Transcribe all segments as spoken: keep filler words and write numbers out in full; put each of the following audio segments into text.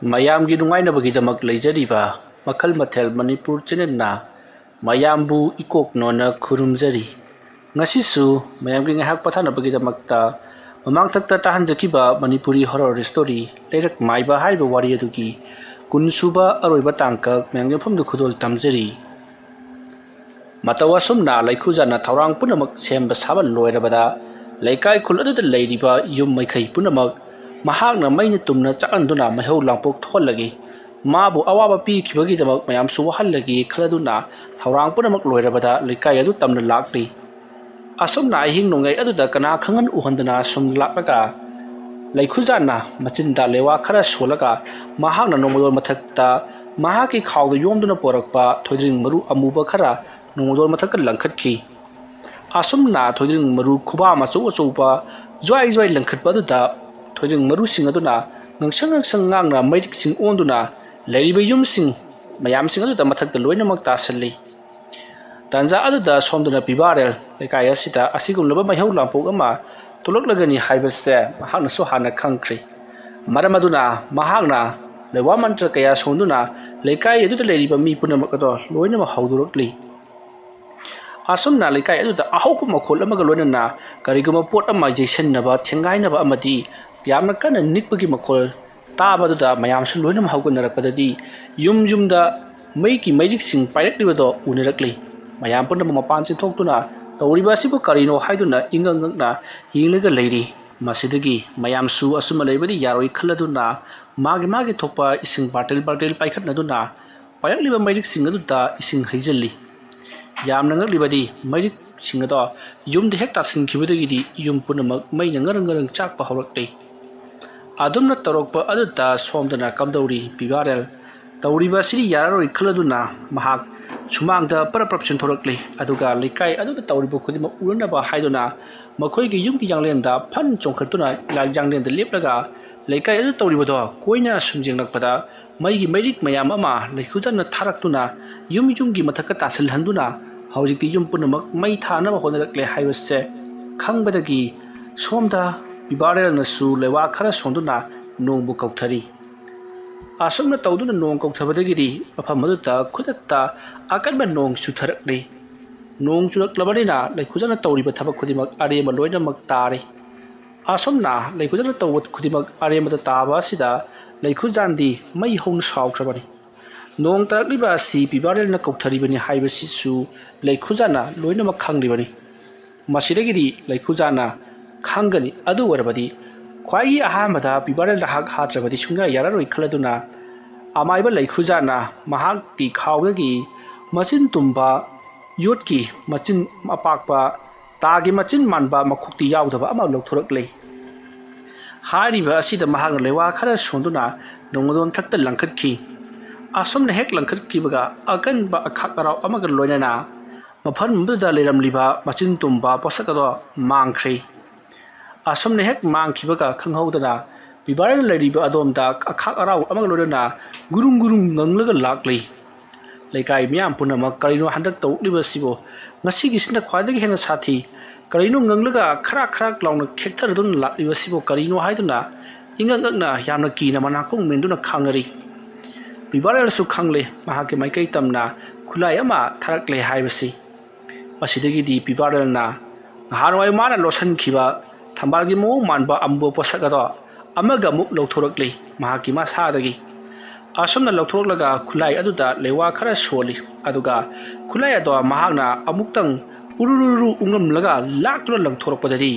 ꯃꯌꯥꯝꯒꯤ ꯅꯨꯡꯉꯥꯏꯅꯕꯒꯤꯗꯃꯛ ꯂꯩꯖꯔꯤꯕ ꯃꯈꯜ ꯃꯊꯦꯜ ꯃꯅꯤꯄꯨꯔ ꯆꯦꯅꯦꯜꯅ ꯃꯌꯥꯝꯕꯨ ꯏꯀꯣꯛ ꯅꯣꯟꯅ ꯈꯨꯔꯨꯝꯖꯔꯤ꯫ ꯉꯁꯤꯁꯨ ꯃꯌꯥꯝꯒꯤ ꯉꯥꯏꯍꯥꯛ ꯄꯣꯊꯥꯅꯕꯒꯤꯗꯃꯛꯇ ꯃꯃꯥꯡꯊꯛꯇ ꯇꯥꯍꯟꯖꯈꯤꯕ ꯃꯅꯤꯄꯨꯔꯤ ꯍꯣꯔꯔ ꯁ꯭ꯇꯣꯔꯤ ꯂꯩꯔꯛ ꯃꯥꯏꯕ ꯍꯥꯏꯔꯤꯕ ꯋꯥꯔꯤ ꯑꯗꯨꯒꯤ ꯀꯨꯟꯁꯨꯕ ꯑꯔꯣꯏꯕ ꯇꯥꯡꯀꯛ ꯃꯌꯥꯝꯒꯤ ꯃꯐꯝꯗ ꯈꯨꯗꯣꯜ ꯇꯝꯖꯔꯤ꯫ ꯃꯇꯧ ꯑꯁꯨꯝꯅ ꯂꯩꯈꯨꯖꯥꯅ ꯊꯧꯔꯥꯡ ꯄꯨꯝꯅꯃꯛ ꯁꯦꯝꯕ ꯁꯥꯕ ꯂꯣꯏꯔꯕꯗ, ꯂꯩꯀꯥꯏ ꯈꯨꯜ ꯑꯗꯨꯗ ꯂꯩꯔꯤꯕ ꯌꯨꯝ ꯃꯩꯈꯩ ꯄꯨꯝꯅꯃꯛ ꯃꯍꯥꯛꯅ ꯃꯩꯅ ꯇꯨꯝꯅ ꯆꯥꯛꯍꯟꯗꯨꯅ ꯃꯩꯍꯧ ꯂꯥꯡꯄꯣꯛ ꯊꯣꯛꯍꯜꯂꯒꯦ꯫ ꯃꯥꯕꯨ ꯑꯋꯥꯕ ꯄꯤꯈꯤꯕꯒꯤꯗꯃꯛ ꯃꯌꯥꯝꯁꯨ ꯋꯥꯍꯜꯂꯒꯦ ꯈꯜꯂꯗꯨꯅ ꯊꯧꯔꯥꯡ ꯄꯨꯝꯅꯃꯛ ꯂꯣꯏꯔꯕꯗ ꯂꯩꯀꯥꯏ ꯑꯗꯨ ꯇꯝꯅ ꯂꯥꯛꯂꯤ꯫ ꯑꯁꯨꯝꯅ ꯑꯍꯤꯡ ꯅꯣꯡꯌꯥꯏ ꯑꯗꯨꯗ ꯀꯅꯥ ꯈꯪꯍꯟ ꯎꯍꯟꯗꯅ ꯁꯨꯝ ꯂꯥꯛꯂꯒ, ꯂꯩꯈꯨꯖꯥꯅ ꯃꯆꯤꯟꯗ ꯂꯩꯋꯥ ꯈꯔ ꯁꯣꯜꯂꯒ ꯃꯍꯥꯛꯅ ꯅꯣꯡꯃꯗꯣꯜ ꯃꯊꯛꯇ ꯃꯍꯥꯛꯀꯤ ꯈꯥꯎꯗ ꯌꯣꯝꯗꯨꯅ ꯄꯣꯔꯛꯄ ꯊꯣꯏꯗ꯭ꯔꯤꯡ ꯃꯔꯨ ꯑꯃꯨꯕ ꯈꯔ ꯅꯣꯡꯃꯗꯣꯜ ꯃꯊꯛꯇ ꯂꯪꯈꯠꯈꯤ꯫ ꯑꯁꯨꯝꯅ ꯊꯣꯏꯗ꯭ꯔꯤꯡ ꯃꯔꯨ ꯈꯨꯕꯥꯝ ꯑꯆꯧ ꯑꯆꯧꯕ ꯖ꯭ꯋꯥꯏ ꯖ꯭ꯋꯥꯏ ꯂꯪꯈꯠꯄ ꯑꯗꯨꯗ ꯊꯣꯏꯗ꯭ꯔꯤꯡ ꯃꯔꯨꯁꯤꯡ ꯑꯗꯨꯅ ꯉꯪꯁꯪ ꯉꯪꯁꯪ ꯉꯥꯡꯅ ꯃꯩꯔꯤꯛꯁꯤꯡ ꯑꯣꯟꯗꯨꯅ ꯂꯩꯔꯤꯕ ꯌꯨꯝꯁꯤꯡ ꯃꯌꯥꯝꯁꯤꯡ ꯑꯗꯨꯗ ꯃꯊꯛꯇ ꯂꯣꯏꯅꯃꯛ ꯇꯥꯁꯤꯜꯂꯤ꯫ ꯇꯥꯟꯖꯥ ꯑꯗꯨꯗ ꯁꯣꯝꯗꯅ ꯄꯤꯕꯥꯔꯦꯜ ꯂꯩꯀꯥꯏ ꯑꯁꯤꯗ ꯑꯁꯤꯒꯨꯝꯂꯕ ꯃꯩꯍꯧ ꯂꯥꯡꯄꯣꯛ ꯑꯃ ꯊꯣꯛꯂꯛꯂꯒꯅꯤ ꯍꯥꯏꯕꯁꯦ ꯃꯍꯥꯛꯅꯁꯨ ꯍꯥꯟꯅ ꯈꯪꯈ꯭ꯔꯤ꯫ ꯃꯔꯝ ꯑꯗꯨꯅ ꯃꯍꯥꯛꯅ ꯂꯩꯋꯥ ꯃꯟꯇ꯭ꯔ ꯀꯌꯥ ꯁꯣꯟꯗꯨꯅ ꯂꯩꯀꯥꯏ ꯑꯗꯨꯗ ꯂꯩꯔꯤꯕ ꯃꯤ ꯄꯨꯝꯅꯃꯛ ꯑꯗꯣ ꯂꯣꯏꯅꯃꯛ ꯍꯧꯗꯣꯔꯛꯂꯤ꯫ ꯑꯁꯨꯝꯅ ꯂꯩꯀꯥꯏ ꯑꯗꯨꯗ ꯑꯍꯧꯕ ꯃꯈꯣꯜ ꯑꯃꯒ ꯂꯣꯏꯅꯅ ꯀꯔꯤꯒꯨꯝꯕ ꯄꯣꯠ ꯑꯃ ꯌꯩꯁꯟꯅꯕ, ꯊꯦꯡꯒꯥꯏꯅꯕ ꯑꯃꯗꯤ ꯌꯥꯝꯅ ꯀꯟꯅ ꯅꯤꯛꯄꯒꯤ ꯃꯈꯣꯜ ꯇꯥꯕꯗꯨꯗ ꯃꯌꯥꯝꯁꯨ ꯂꯣꯏꯅꯃꯛ ꯍꯧꯒꯠꯅꯔꯛꯄꯗꯗꯤ ꯌꯨꯝ ꯌꯨꯝꯗ ꯃꯩꯒꯤ ꯃꯩꯔꯤꯛꯁꯤꯡ ꯄꯥꯏꯔꯛꯂꯤꯕꯗꯣ ꯎꯅꯔꯛꯂꯤ꯫ ꯃꯌꯥꯝ ꯄꯨꯝꯅꯃꯛ ꯃꯄꯥꯟ ꯆꯦꯟꯊꯣꯛꯇꯨꯅ ꯇꯧꯔꯤꯕ ꯑꯁꯤꯕꯨ ꯀꯔꯤꯅꯣ ꯍꯥꯏꯗꯨꯅ ꯏꯉꯛ ꯉꯛꯅ ꯌꯦꯡꯂꯒ ꯂꯩꯔꯤ꯫ ꯃꯁꯤꯗꯒꯤ ꯃꯌꯥꯝꯁꯨ ꯑꯁꯨꯝꯅ ꯂꯩꯕꯗꯤ ꯌꯥꯔꯣꯏ ꯈꯜꯂꯗꯨꯅ ꯃꯥꯒꯤ ꯃꯥꯒꯤ ꯊꯣꯛꯄ ꯏꯁꯤꯡ ꯕꯥꯔꯇꯦꯜ ꯕꯥꯔꯇꯦꯜ ꯄꯥꯏꯈꯠꯅꯗꯨꯅ ꯄꯥꯏꯔꯛꯂꯤꯕ ꯃꯩꯔꯤꯛꯁꯤꯡ ꯑꯗꯨꯗ ꯏꯁꯤꯡ ꯍꯩꯖꯤꯜꯂꯤ꯫ ꯌꯥꯝꯅ ꯉꯛꯂꯤꯕꯗꯤ ꯃꯩꯔꯤꯛꯁꯤꯡ ꯑꯗꯣ ꯌꯨꯝꯗ ꯍꯦꯛ ꯇꯥꯁꯤꯟꯈꯤꯕꯗꯒꯤꯗꯤ ꯌꯨꯝ ꯄꯨꯝꯅꯃꯛ ꯃꯩꯅ ꯉꯔꯪ ꯉꯔꯪ ꯆꯥꯛꯄ ꯍꯧꯔꯛꯂꯤ꯫ ꯑꯗꯨꯝꯅ ꯇꯧꯔꯛꯄ ꯑꯗꯨꯗ ꯁꯣꯝꯗꯅ ꯀꯝꯗꯧꯔꯤ ꯄꯤꯕꯥꯔꯦꯜ? ꯇꯧꯔꯤꯕ ꯑꯁꯤꯗꯤ ꯌꯥꯔꯔꯣꯏ ꯈꯜꯂꯗꯨꯅ ꯃꯍꯥꯛ ꯁꯨꯃꯥꯡꯗ ꯄꯔꯞ ꯄꯔꯞ ꯆꯦꯟꯊꯣꯔꯛꯂꯤ꯫ ꯑꯗꯨꯒ ꯂꯩꯀꯥꯏ ꯑꯗꯨꯗ ꯇꯧꯔꯤꯕ ꯈꯨꯗꯤꯡꯃꯛ ꯎꯅꯅꯕ ꯍꯥꯏꯗꯨꯅ ꯃꯈꯣꯏꯒꯤ ꯌꯨꯝꯒꯤ ꯌꯥꯡꯂꯦꯟꯗ ꯐꯟ ꯆꯣꯡꯈꯠꯇꯨꯅ ꯌꯥꯡꯂꯦꯟꯗ ꯂꯦꯞꯂꯒ ꯂꯩꯀꯥꯏ ꯑꯗꯨꯗ ꯇꯧꯔꯤꯕꯗꯣ ꯀꯣꯏꯅ ꯁꯨꯝ ꯌꯦꯡꯂꯛꯄꯗ ꯃꯩꯒꯤ ꯃꯩꯔꯤꯛ ꯃꯌꯥꯝ ꯑꯃ ꯂꯩꯈꯨꯖꯥꯅ ꯊꯥꯔꯛꯇꯨꯅ ꯌꯨꯝ ꯌꯨꯝꯒꯤ ꯃꯊꯛꯇ ꯇꯥꯁꯤꯜꯍꯟꯗꯨꯅ ꯍꯧꯖꯤꯛꯇꯤ ꯌꯨꯝ ꯄꯨꯝꯅꯃꯛ ꯃꯩ ꯊꯥꯅꯕ ꯍꯣꯠꯅꯔꯛꯂꯦ ꯍꯥꯏꯕꯁꯦ ꯈꯪꯕꯗꯒꯤ ꯁꯣꯝꯗ ꯄꯤꯕꯥꯔꯦꯜꯅꯁꯨ ꯂꯩꯋꯥ ꯈꯔ ꯁꯣꯟꯗꯨꯅ ꯅꯣꯡꯕꯨ ꯀꯧꯊꯔꯤ꯫ ꯑꯁꯨꯝꯅ ꯇꯧꯗꯨꯅ ꯅꯣꯡ ꯀꯧꯊꯕꯗꯒꯤꯗꯤ ꯃꯐꯝ ꯑꯗꯨꯗ ꯈꯨꯗꯛꯇ ꯑꯀꯟꯕ ꯅꯣꯡ ꯆꯨꯊꯔꯛꯂꯤ꯫ ꯅꯣꯡ ꯆꯨꯔꯛꯂꯕꯅꯤꯅ ꯂꯩꯈꯨꯖꯥꯅ ꯇꯧꯔꯤꯕ ꯊꯕꯛ ꯈꯨꯗꯤꯡꯃꯛ ꯑꯔꯦꯝꯕ ꯂꯣꯏꯅꯃꯛ ꯇꯥꯔꯦ꯫ ꯑꯁꯨꯝꯅ ꯂꯩꯈꯨꯖꯥꯅ ꯇꯧꯕ ꯈꯨꯗꯤꯡꯃꯛ ꯑꯔꯦꯝꯕꯗ ꯇꯥꯕ ꯑꯁꯤꯗ ꯂꯩꯈꯨꯖꯥꯟꯗꯤ ꯃꯩ ꯍꯧꯅ ꯁꯥꯎꯈ꯭ꯔꯕꯅꯤ꯫ ꯅꯣꯡ ꯇꯥꯔꯛꯂꯤꯕ ꯑꯁꯤ ꯄꯤꯕꯥꯔꯦꯜꯅ ꯀꯧꯊꯔꯤꯕꯅꯤ ꯍꯥꯏꯕꯁꯤꯁꯨ ꯂꯩꯈꯨꯖꯥꯅ ꯂꯣꯏꯅꯃꯛ ꯈꯪꯂꯤꯕꯅꯤ꯫ ꯃꯁꯤꯗꯒꯤꯗꯤ ꯂꯩꯈꯨꯖꯥꯅ ꯈꯪꯒꯅꯤ꯫ ꯑꯗꯨ ꯑꯣꯏꯔꯕꯗꯤ ꯈ꯭ꯋꯥꯏꯒꯤ ꯑꯍꯥꯟꯕꯗ ꯄꯤꯕꯥꯔꯦꯜꯗ ꯍꯥꯛ ꯍꯥꯠꯇ꯭ꯔꯕꯗꯤ ꯁꯨꯡꯌꯥ ꯌꯥꯔꯔꯣꯏ ꯈꯜꯂꯗꯨꯅ ꯑꯃꯥꯏꯕ ꯂꯩꯈꯨꯖꯥꯅ ꯃꯍꯥꯛꯀꯤ ꯈꯥꯎꯗꯒꯤ ꯃꯆꯤꯟ ꯇꯨꯝꯕ ꯌꯣꯠꯀꯤ ꯃꯆꯤꯟ ꯑꯄꯥꯛꯄ ꯇꯥꯒꯤ ꯃꯆꯤꯟ ꯃꯥꯟꯕ ꯃꯈꯣꯛꯇꯤ ꯌꯥꯎꯗꯕ ꯑꯃ ꯂꯧꯊꯣꯔꯛꯂꯦ꯫ ꯍꯥꯏꯔꯤꯕ ꯑꯁꯤꯗ ꯃꯍꯥꯛꯅ ꯂꯩꯋꯥ ꯈꯔ ꯁꯣꯟꯗꯨꯅ ꯅꯣꯡꯃꯗꯣꯟ ꯊꯛꯇ ꯂꯪꯈꯠꯈꯤ꯫ ꯑꯁꯨꯝꯅ ꯍꯦꯛ ꯂꯪꯈꯠꯈꯤꯕꯒ ꯑꯀꯟꯕ ꯑꯈꯥꯛ ꯑꯔꯥꯎ ꯑꯃꯒ ꯂꯣꯏꯅꯅ ꯃꯐꯝ ꯑꯗꯨꯗ ꯂꯩꯔꯝꯂꯤꯕ ꯃꯆꯤꯟ ꯇꯨꯝꯕ ꯄꯣꯠꯁꯛ ꯑꯗꯣ ꯃꯥꯡꯈ꯭ꯔꯦ꯫ ꯑꯁꯨꯝꯅ ꯍꯦꯛ ꯃꯥꯡꯈꯤꯕꯒ ꯈꯪꯍꯧꯗꯅ ꯄꯤꯕꯥꯔꯦꯜ ꯂꯩꯔꯤꯕ ꯑꯗꯣꯝꯗ ꯑꯈꯥꯛ ꯑꯔꯥꯎ ꯑꯃꯒ ꯂꯣꯏꯅꯅ ꯒꯨꯔꯨꯡ ꯒꯨꯔꯨꯡ ꯉꯪꯂꯒ ꯂꯥꯛꯂꯤ꯫ ꯂꯩꯀꯥꯏ ꯃꯤꯌꯥꯝ ꯄꯨꯝꯅꯃꯛ ꯀꯔꯤꯅꯣ ꯍꯟꯗꯛ ꯇꯧꯔꯛꯂꯤꯕꯁꯤꯕꯣ? ꯉꯁꯤꯒꯤꯁꯤꯅ ꯈ꯭ꯋꯥꯏꯗꯒꯤ ꯍꯦꯟꯅ ꯁꯥꯊꯤ꯫ ꯀꯔꯤꯅꯣ ꯉꯪꯂꯒ ꯈꯔꯥꯛ ꯈꯔꯥꯛ ꯂꯥꯎꯅ ꯈꯦꯛꯊꯔꯗꯨꯅ ꯂꯥꯛꯂꯤꯕꯁꯤꯕꯨ ꯀꯔꯤꯅꯣ ꯍꯥꯏꯗꯨꯅ ꯏꯉꯛ ꯉꯛꯅ ꯌꯥꯝꯅ ꯀꯤꯅ ꯃꯅꯥꯀꯣꯡ ꯃꯦꯟꯗꯨꯅ ꯈꯥꯡꯅꯔꯤ꯫ ꯄꯤꯕꯥꯔꯦꯜꯁꯨ ꯈꯪꯂꯦ ꯃꯍꯥꯛꯀꯤ ꯃꯥꯏꯀꯩ ꯇꯝꯅ ꯈꯨꯠꯂꯥꯏ ꯑꯃ ꯊꯥꯔꯛꯂꯦ ꯍꯥꯏꯕꯁꯤ꯫ ꯃꯁꯤꯗꯒꯤꯗꯤ ꯄꯤꯕꯥꯔꯦꯜꯅ ꯅꯍꯥꯟꯋꯥꯏ ꯃꯥꯅ ꯂꯣꯠꯁꯤꯟꯈꯤꯕ ꯊꯝꯕꯥꯜꯒꯤ ꯃꯑꯣꯡ ꯃꯥꯟꯕ ꯑꯃꯨꯕ ꯄꯣꯠꯁꯛ ꯑꯗꯣ ꯑꯃꯒ ꯑꯃꯨꯛ ꯂꯧꯊꯣꯔꯛꯂꯤ ꯃꯍꯥꯛꯀꯤ ꯃꯁꯥꯗꯒꯤ꯫ ꯑꯁꯨꯝꯅ ꯂꯧꯊꯣꯔꯛꯂꯒ ꯈꯨꯠꯂꯥꯏ ꯑꯗꯨꯗ ꯂꯩꯋꯥ ꯈꯔ ꯁꯣꯜꯂꯤ꯫ ꯑꯗꯨꯒ ꯈꯨꯠꯂꯥꯏ ꯑꯗꯣ ꯃꯍꯥꯛꯅ ꯑꯃꯨꯛꯇꯪ ꯎꯔꯨꯔꯨꯔꯨ ꯎꯪꯂꯝꯂꯒ ꯂꯥꯛꯇꯨꯅ ꯂꯪꯊꯣꯔꯛꯄꯗꯗꯤ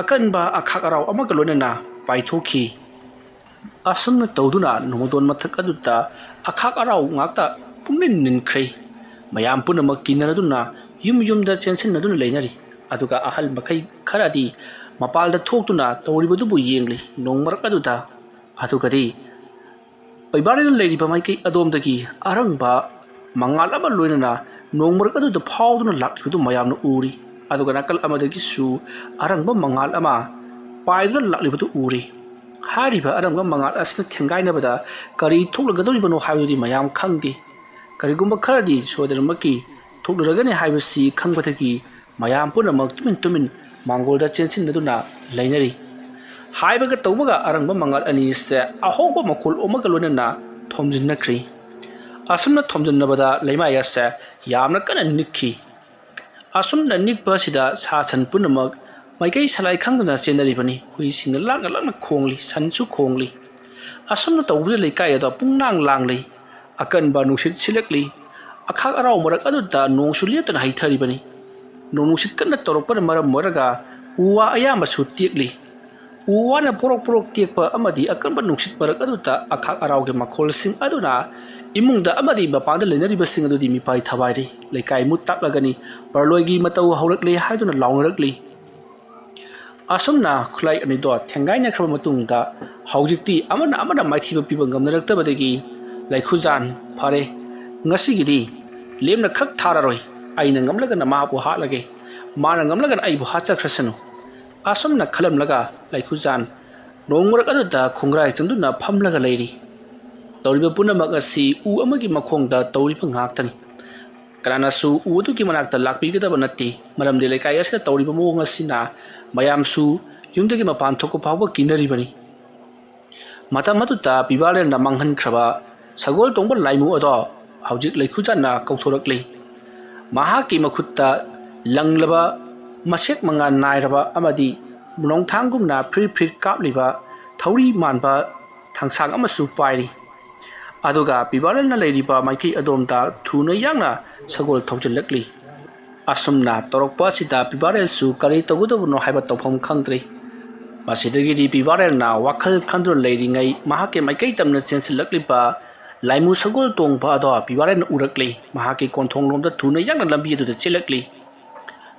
ꯑꯀꯟꯕ ꯑꯈꯥꯛ ꯑꯔꯥꯎ ꯑꯃꯒ ꯂꯣꯏꯅꯅ ꯄꯥꯏꯊꯣꯛꯈꯤ꯫ ꯑꯁꯨꯝꯅ ꯇꯧꯗꯨꯅ ꯅꯣꯡꯃꯗꯣꯟ ꯃꯊꯛ ꯑꯗꯨꯗ ꯑꯈꯥꯛ ꯑꯔꯥꯎ ꯉꯥꯛꯇ ꯄꯨꯡꯅꯤꯟ ꯅꯤꯟꯈ꯭ꯔꯦ꯫ ꯃꯌꯥꯝ ꯄꯨꯝꯅꯃꯛ ꯀꯤꯅꯔꯗꯨꯅ ꯌꯨꯝ ꯌꯨꯝꯗ ꯆꯦꯟꯁꯤꯟꯅꯗꯨꯅ ꯂꯩꯅꯔꯤ꯫ ꯑꯗꯨꯒ ꯑꯍꯜ ꯃꯈꯩ ꯈꯔꯗꯤ ꯃꯄꯥꯜꯗ ꯊꯣꯛꯇꯨꯅ ꯇꯧꯔꯤꯕꯗꯨꯕꯨ ꯌꯦꯡꯂꯤ꯫ ꯅꯣꯡ ꯃꯔꯛ ꯑꯗꯨꯗ ꯑꯗꯨꯒꯗꯤ ꯄꯩꯕꯥꯔꯤꯅ ꯂꯩꯔꯤꯕ ꯃꯥꯏꯀꯩ ꯑꯗꯣꯝꯗꯒꯤ ꯑꯔꯪꯕ ꯃꯉꯥꯜ ꯑꯃ ꯂꯣꯏꯅꯅ ꯅꯣꯡ ꯃꯔꯛ ꯑꯗꯨꯗ ꯐꯥꯎꯗꯨꯅ ꯂꯥꯛꯂꯤꯕꯗꯨ ꯃꯌꯥꯝꯅ ꯎꯔꯤ꯫ ꯑꯗꯨꯒ ꯅꯥꯀꯜ ꯑꯃꯗꯒꯤꯁꯨ ꯑꯔꯪꯕ ꯃꯉꯥꯜ ꯑꯃ ꯄꯥꯏꯗꯨꯅ ꯂꯥꯛꯂꯤꯕꯗꯨ ꯎꯔꯤ꯫ ꯍꯥꯏꯔꯤꯕ ꯑꯔꯪꯕ ꯃꯉꯥꯜ ꯑꯁꯤꯅ ꯊꯦꯡꯒꯥꯏꯅꯕꯗ ꯀꯔꯤ ꯊꯣꯛꯂꯒꯗꯧꯔꯤꯕꯅꯣ ꯍꯥꯏꯕꯗꯨꯗꯤ ꯃꯌꯥꯝ ꯈꯪꯗꯦ꯫ ꯀꯔꯤꯒꯨꯝꯕ ꯈꯔꯗꯤ ꯁꯣꯏꯗꯅꯃꯛꯀꯤ ꯊꯣꯛꯂꯨꯔꯒꯅꯤ ꯍꯥꯏꯕꯁꯤ ꯈꯪꯕꯗꯒꯤ ꯃꯌꯥꯝ ꯄꯨꯝꯅꯃꯛ ꯇꯨꯃꯤꯟ ꯇꯨꯃꯤꯟ ꯃꯥꯡꯒꯣꯜꯗ ꯆꯦꯟꯁꯤꯟꯅꯗꯨꯅ ꯂꯩꯅꯔꯤ꯫ ꯍꯥꯏꯕꯒ ꯇꯧꯕꯒ ꯑꯔꯪꯕ ꯃꯉꯥꯜ ꯑꯅꯤꯁꯦ ꯑꯍꯧꯕ ꯃꯈꯣꯜ ꯑꯃꯒ ꯂꯣꯏꯅꯅ ꯊꯣꯝꯖꯤꯟꯅꯈ꯭ꯔꯤ꯫ ꯑꯁꯨꯝꯅ ꯊꯣꯝꯖꯤꯟꯅꯕꯗ ꯂꯩꯃꯥꯏ ꯑꯁꯦ ꯌꯥꯝꯅ ꯀꯟꯅ ꯅꯤꯛꯈꯤ꯫ ꯑꯁꯨꯝꯅ ꯅꯤꯛꯄ ꯑꯁꯤꯗ ꯁꯥ ꯁꯟ ꯄꯨꯝꯅꯃꯛ ꯃꯥꯏꯀꯩ ꯁꯂꯥꯏ ꯈꯪꯗꯅ ꯆꯦꯟꯅꯔꯤꯕꯅꯤ꯫ ꯍꯨꯏꯁꯤꯡꯅ ꯂꯥꯡꯅ ꯂꯥꯡꯅ ꯈꯣꯡꯂꯤ, ꯁꯟꯁꯨ ꯈꯣꯡꯂꯤ꯫ ꯑꯁꯨꯝꯅ ꯇꯧꯕꯗ ꯂꯩꯀꯥꯏ ꯑꯗꯣ ꯄꯨꯡꯅꯥꯡ ꯂꯥꯡꯂꯤ꯫ ꯑꯀꯟꯕ ꯅꯨꯡꯁꯤꯠ ꯁꯤꯜꯂꯛꯂꯤ꯫ ꯑꯈꯥꯛ ꯑꯔꯥꯎ ꯃꯔꯛ ꯑꯗꯨꯗ ꯅꯣꯡꯁꯨ ꯂꯦꯞꯇꯅ ꯍꯩꯊꯔꯤꯕꯅꯤ꯫ ꯅꯣꯡ ꯅꯨꯡꯁꯤꯠ ꯀꯟꯅ ꯇꯧꯔꯛꯄꯅ ꯃꯔꯝ ꯑꯣꯏꯔꯒ ꯎ ꯋꯥ ꯑꯌꯥꯝꯕꯁꯨ ꯇꯦꯛꯂꯤ꯫ ꯎ ꯋꯥꯅ ꯄꯣꯔꯣꯛ ꯄꯣꯔꯣꯛ ꯇꯦꯛꯄ ꯑꯃꯗꯤ ꯑꯀꯟꯕ ꯅꯨꯡꯁꯤꯠ ꯃꯔꯛ ꯑꯗꯨꯗ ꯑꯈꯥꯛ ꯑꯔꯥꯎꯒꯤ ꯃꯈꯣꯜꯁꯤꯡ ꯑꯗꯨꯅ ꯏꯃꯨꯡꯗ ꯑꯃꯗꯤ ꯃꯄꯥꯟꯗ ꯂꯩꯅꯔꯤꯕꯁꯤꯡ ꯑꯗꯨꯗꯤ ꯃꯤꯄꯥꯏ ꯊꯕꯥꯏꯔꯤ꯫ ꯂꯩꯀꯥꯏ ꯃꯨꯠ ꯇꯥꯛꯂꯒꯅꯤ꯫ ꯄꯔꯂꯣꯏꯒꯤ ꯃꯇꯧ ꯍꯧꯔꯛꯂꯦ ꯍꯥꯏꯗꯨꯅ ꯂꯥꯎꯅꯔꯛꯂꯤ꯫ ꯑꯁꯨꯝꯅ ꯈꯨꯠꯂꯥꯏ ꯑꯅꯤꯗꯣ ꯊꯦꯡꯒꯥꯏꯅꯈ꯭ꯔꯕ ꯃꯇꯨꯡꯗ ꯍꯧꯖꯤꯛꯇꯤ ꯑꯃꯅ ꯑꯃꯅ ꯃꯥꯏꯊꯤꯕ ꯄꯤꯕ ꯉꯝꯅꯔꯛꯇꯕꯗꯒꯤ ꯂꯩꯈꯨꯖꯥꯟ, "ꯐꯔꯦ, ꯉꯁꯤꯒꯤꯗꯤ ꯂꯦꯝꯅ ꯈꯛ ꯊꯥꯔꯔꯣꯏ꯫ ꯑꯩꯅ ꯉꯝꯂꯒꯅ ꯃꯥꯕꯨ ꯍꯥꯠꯂꯒꯦ, ꯃꯥꯅ ꯉꯝꯂꯒꯅ ꯑꯩꯕꯨ ꯍꯥꯠꯆꯈ꯭ꯔꯁꯅꯨ"꯫ ꯑꯁꯨꯝꯅ ꯈꯜꯂꯝꯂꯒ ꯂꯩꯈꯨꯖꯥꯟ ꯅꯣꯡ ꯃꯔꯛ ꯑꯗꯨꯗ ꯈꯣꯡꯒ꯭ꯔꯥꯏ ꯆꯪꯗꯨꯅ ꯐꯝꯂꯒ ꯂꯩꯔꯤ꯫ ꯇꯧꯔꯤꯕ ꯄꯨꯝꯅꯃꯛ ꯑꯁꯤ ꯎ ꯑꯃꯒꯤ ꯃꯈꯣꯡꯗ ꯇꯧꯔꯤꯕ ꯉꯥꯛꯇꯅꯤ꯫ ꯀꯅꯥꯅꯁꯨ ꯎ ꯑꯗꯨꯒꯤ ꯃꯅꯥꯛꯇ ꯂꯥꯛꯄꯤꯒꯗꯕ ꯅꯠꯇꯦ, ꯃꯔꯝꯗꯤ ꯂꯩꯀꯥꯏ ꯑꯁꯤꯗ ꯇꯧꯔꯤꯕ ꯃꯑꯣꯡ ꯑꯁꯤꯅ ꯃꯌꯥꯝꯁꯨ ꯌꯨꯝꯗꯒꯤ ꯃꯄꯥꯟ ꯊꯣꯛꯄ ꯐꯥꯎꯕ ꯀꯤꯅꯔꯤꯕꯅꯤ꯫ ꯃꯇꯝ ꯑꯗꯨꯗ ꯄꯤꯕꯥꯔꯦꯜꯅ ꯃꯥꯡꯍꯟꯈ꯭ꯔꯕ ꯁꯒꯣꯜ ꯇꯣꯡꯕ ꯂꯥꯏꯃꯨ ꯑꯗꯣ ꯍꯧꯖꯤꯛ ꯂꯩꯈꯨꯖꯥꯟꯅ ꯀꯧꯊꯣꯔꯛꯂꯤ꯫ ꯃꯍꯥꯛꯀꯤ ꯃꯈꯨꯠꯇ ꯂꯪꯂꯕ, ꯃꯁꯦꯛ ꯃꯉꯥꯜ ꯅꯥꯏꯔꯕ ꯑꯃꯗꯤ ꯅꯣꯡꯊꯥꯡꯒꯨꯝꯅ ꯐ꯭ꯔꯤꯠ ꯐ꯭ꯔꯤꯠ ꯀꯥꯞꯂꯤꯕ ꯊꯧꯔꯤ ꯃꯥꯟꯕ ꯊꯥꯡꯁꯥꯡ ꯑꯃꯁꯨ ꯄꯥꯏꯔꯤ꯫ ꯑꯗꯨꯒ ꯄꯤꯕꯥꯔꯦꯜꯅ ꯂꯩꯔꯤꯕ ꯃꯥꯏꯀꯩ ꯑꯗꯣꯝꯗ ꯊꯨꯅ ꯌꯥꯡꯅ ꯁꯒꯣꯜ ꯊꯧꯖꯤꯜꯂꯛꯂꯤ꯫ ꯑꯁꯨꯝꯅ ꯇꯧꯔꯛꯄ ꯑꯁꯤꯗ ꯄꯤꯕꯥꯔꯦꯜꯁꯨ ꯀꯔꯤ ꯇꯧꯒꯗꯕꯅꯣ ꯍꯥꯏꯕ ꯇꯧꯐꯝ ꯈꯪꯗ꯭ꯔꯤ꯫ ꯃꯁꯤꯗꯒꯤꯗꯤ ꯄꯤꯕꯥꯔꯦꯜꯅ ꯋꯥꯈꯜ ꯈꯟꯗꯨꯅ ꯂꯩꯔꯤꯉꯩ ꯃꯍꯥꯛꯀꯤ ꯃꯥꯏꯀꯩ ꯇꯝꯅ ꯆꯦꯟꯁꯤꯜꯂꯛꯂꯤꯕ ꯂꯥꯏꯃꯨ ꯁꯒꯣꯜ ꯇꯣꯡꯕ ꯑꯗꯣ ꯄꯤꯕꯥꯔꯦꯜꯅ ꯎꯔꯛꯂꯤ꯫ ꯃꯍꯥꯛꯀꯤ ꯀꯣꯟꯊꯣꯡꯂꯣꯝꯗ ꯊꯨꯅ ꯌꯥꯡꯅ ꯂꯝꯕꯤ ꯑꯗꯨꯗ ꯆꯦꯜꯂꯛꯂꯤ꯫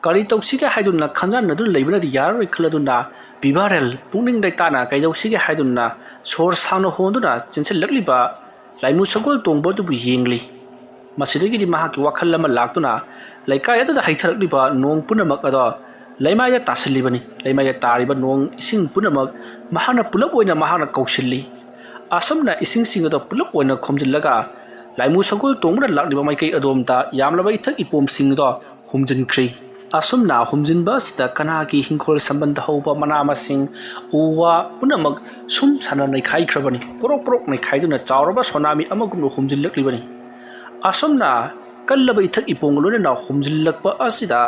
ꯀꯔꯤ ꯇꯧꯁꯤꯒꯦ ꯍꯥꯏꯗꯨꯅ ꯈꯟꯖꯥꯟꯅꯗꯨꯅ ꯂꯩꯕꯅꯗꯤ ꯌꯥꯔꯔꯣꯏ ꯈꯜꯂꯗꯨꯅ ꯄꯤꯕꯥꯔꯦꯜ ꯄꯨꯛꯅꯤꯡ ꯂꯩꯇꯥꯅ ꯀꯩꯗꯧꯁꯤꯒꯦ ꯍꯥꯏꯗꯨꯅ ꯁꯣꯔ ꯁꯥꯡꯅ ꯍꯣꯟꯗꯨꯅ ꯆꯦꯟꯁꯤꯜꯂꯛꯂꯤꯕ ꯂꯥꯏꯃꯨ ꯁꯒꯣꯜ ꯇꯣꯡꯕ ꯑꯗꯨꯕꯨ ꯌꯦꯡꯂꯤ꯫ ꯃꯁꯤꯗꯒꯤꯗꯤ ꯃꯍꯥꯛꯀꯤ ꯋꯥꯈꯜ ꯑꯃ ꯂꯥꯛꯇꯨꯅ ꯂꯩꯀꯥꯏ ꯑꯗꯨꯗ ꯍꯩꯊꯔꯛꯂꯤꯕ ꯅꯣꯡ ꯄꯨꯝꯅꯃꯛ ꯑꯗꯣ ꯂꯩꯃꯥꯏꯗ ꯇꯥꯁꯤꯜꯂꯤꯕꯅꯤ꯫ ꯂꯩꯃꯥꯏꯗ ꯇꯥꯔꯤꯕ ꯅꯣꯡ ꯏꯁꯤꯡ ꯄꯨꯝꯅꯃꯛ ꯃꯍꯥꯛꯅ ꯄꯨꯂꯞ ꯑꯣꯏꯅ ꯃꯍꯥꯛꯅ ꯀꯧꯁꯤꯜꯂꯤ꯫ ꯑꯁꯨꯝꯅ ꯏꯁꯤꯡꯁꯤꯡ ꯑꯗꯣ ꯄꯨꯂꯞ ꯑꯣꯏꯅ ꯈꯣꯝꯖꯤꯜꯂꯒ ꯂꯥꯏꯃꯨ ꯁꯒꯣꯜ ꯇꯣꯡꯕꯅ ꯂꯥꯛꯂꯤꯕ ꯃꯥꯏꯀꯩ ꯑꯗꯣꯝꯗ ꯌꯥꯝꯂꯕ ꯏꯊꯛ ꯏꯄꯣꯝꯁꯤꯡ ꯑꯗꯣ ꯍꯨꯝꯖꯤꯟꯈ꯭ꯔꯤ꯫ ꯑꯁꯨꯝꯅ ꯍꯨꯝꯖꯤꯟꯕ ꯑꯁꯤꯗ ꯀꯅꯥꯒꯤ ꯍꯤꯡꯈꯣꯜ ꯁꯝꯕꯟꯗ ꯍꯧꯕ ꯃꯅꯥ ꯃꯁꯤꯡ, ꯎ ꯋꯥ ꯄꯨꯝꯅꯃꯛ ꯁꯨꯝ ꯁꯥꯟꯅ ꯅꯩꯈꯥꯏꯈ꯭ꯔꯕꯅꯤ꯫ ꯄꯣꯔꯣꯛ ꯄꯣꯔꯣꯛ ꯅꯩꯈꯥꯏꯗꯨꯅ ꯆꯥꯎꯔꯕ ꯁꯣꯅꯥꯃꯤ ꯑꯃꯒꯨꯝꯅ ꯍꯨꯝꯖꯤꯜꯂꯛꯂꯤꯕꯅꯤ꯫ ꯑꯁꯨꯝꯅ ꯀꯜꯂꯕ ꯏꯊꯛ ꯏꯄꯣꯡꯒ ꯂꯣꯏꯅꯅ ꯍꯨꯝꯖꯤꯜꯂꯛꯄ ꯑꯁꯤꯗ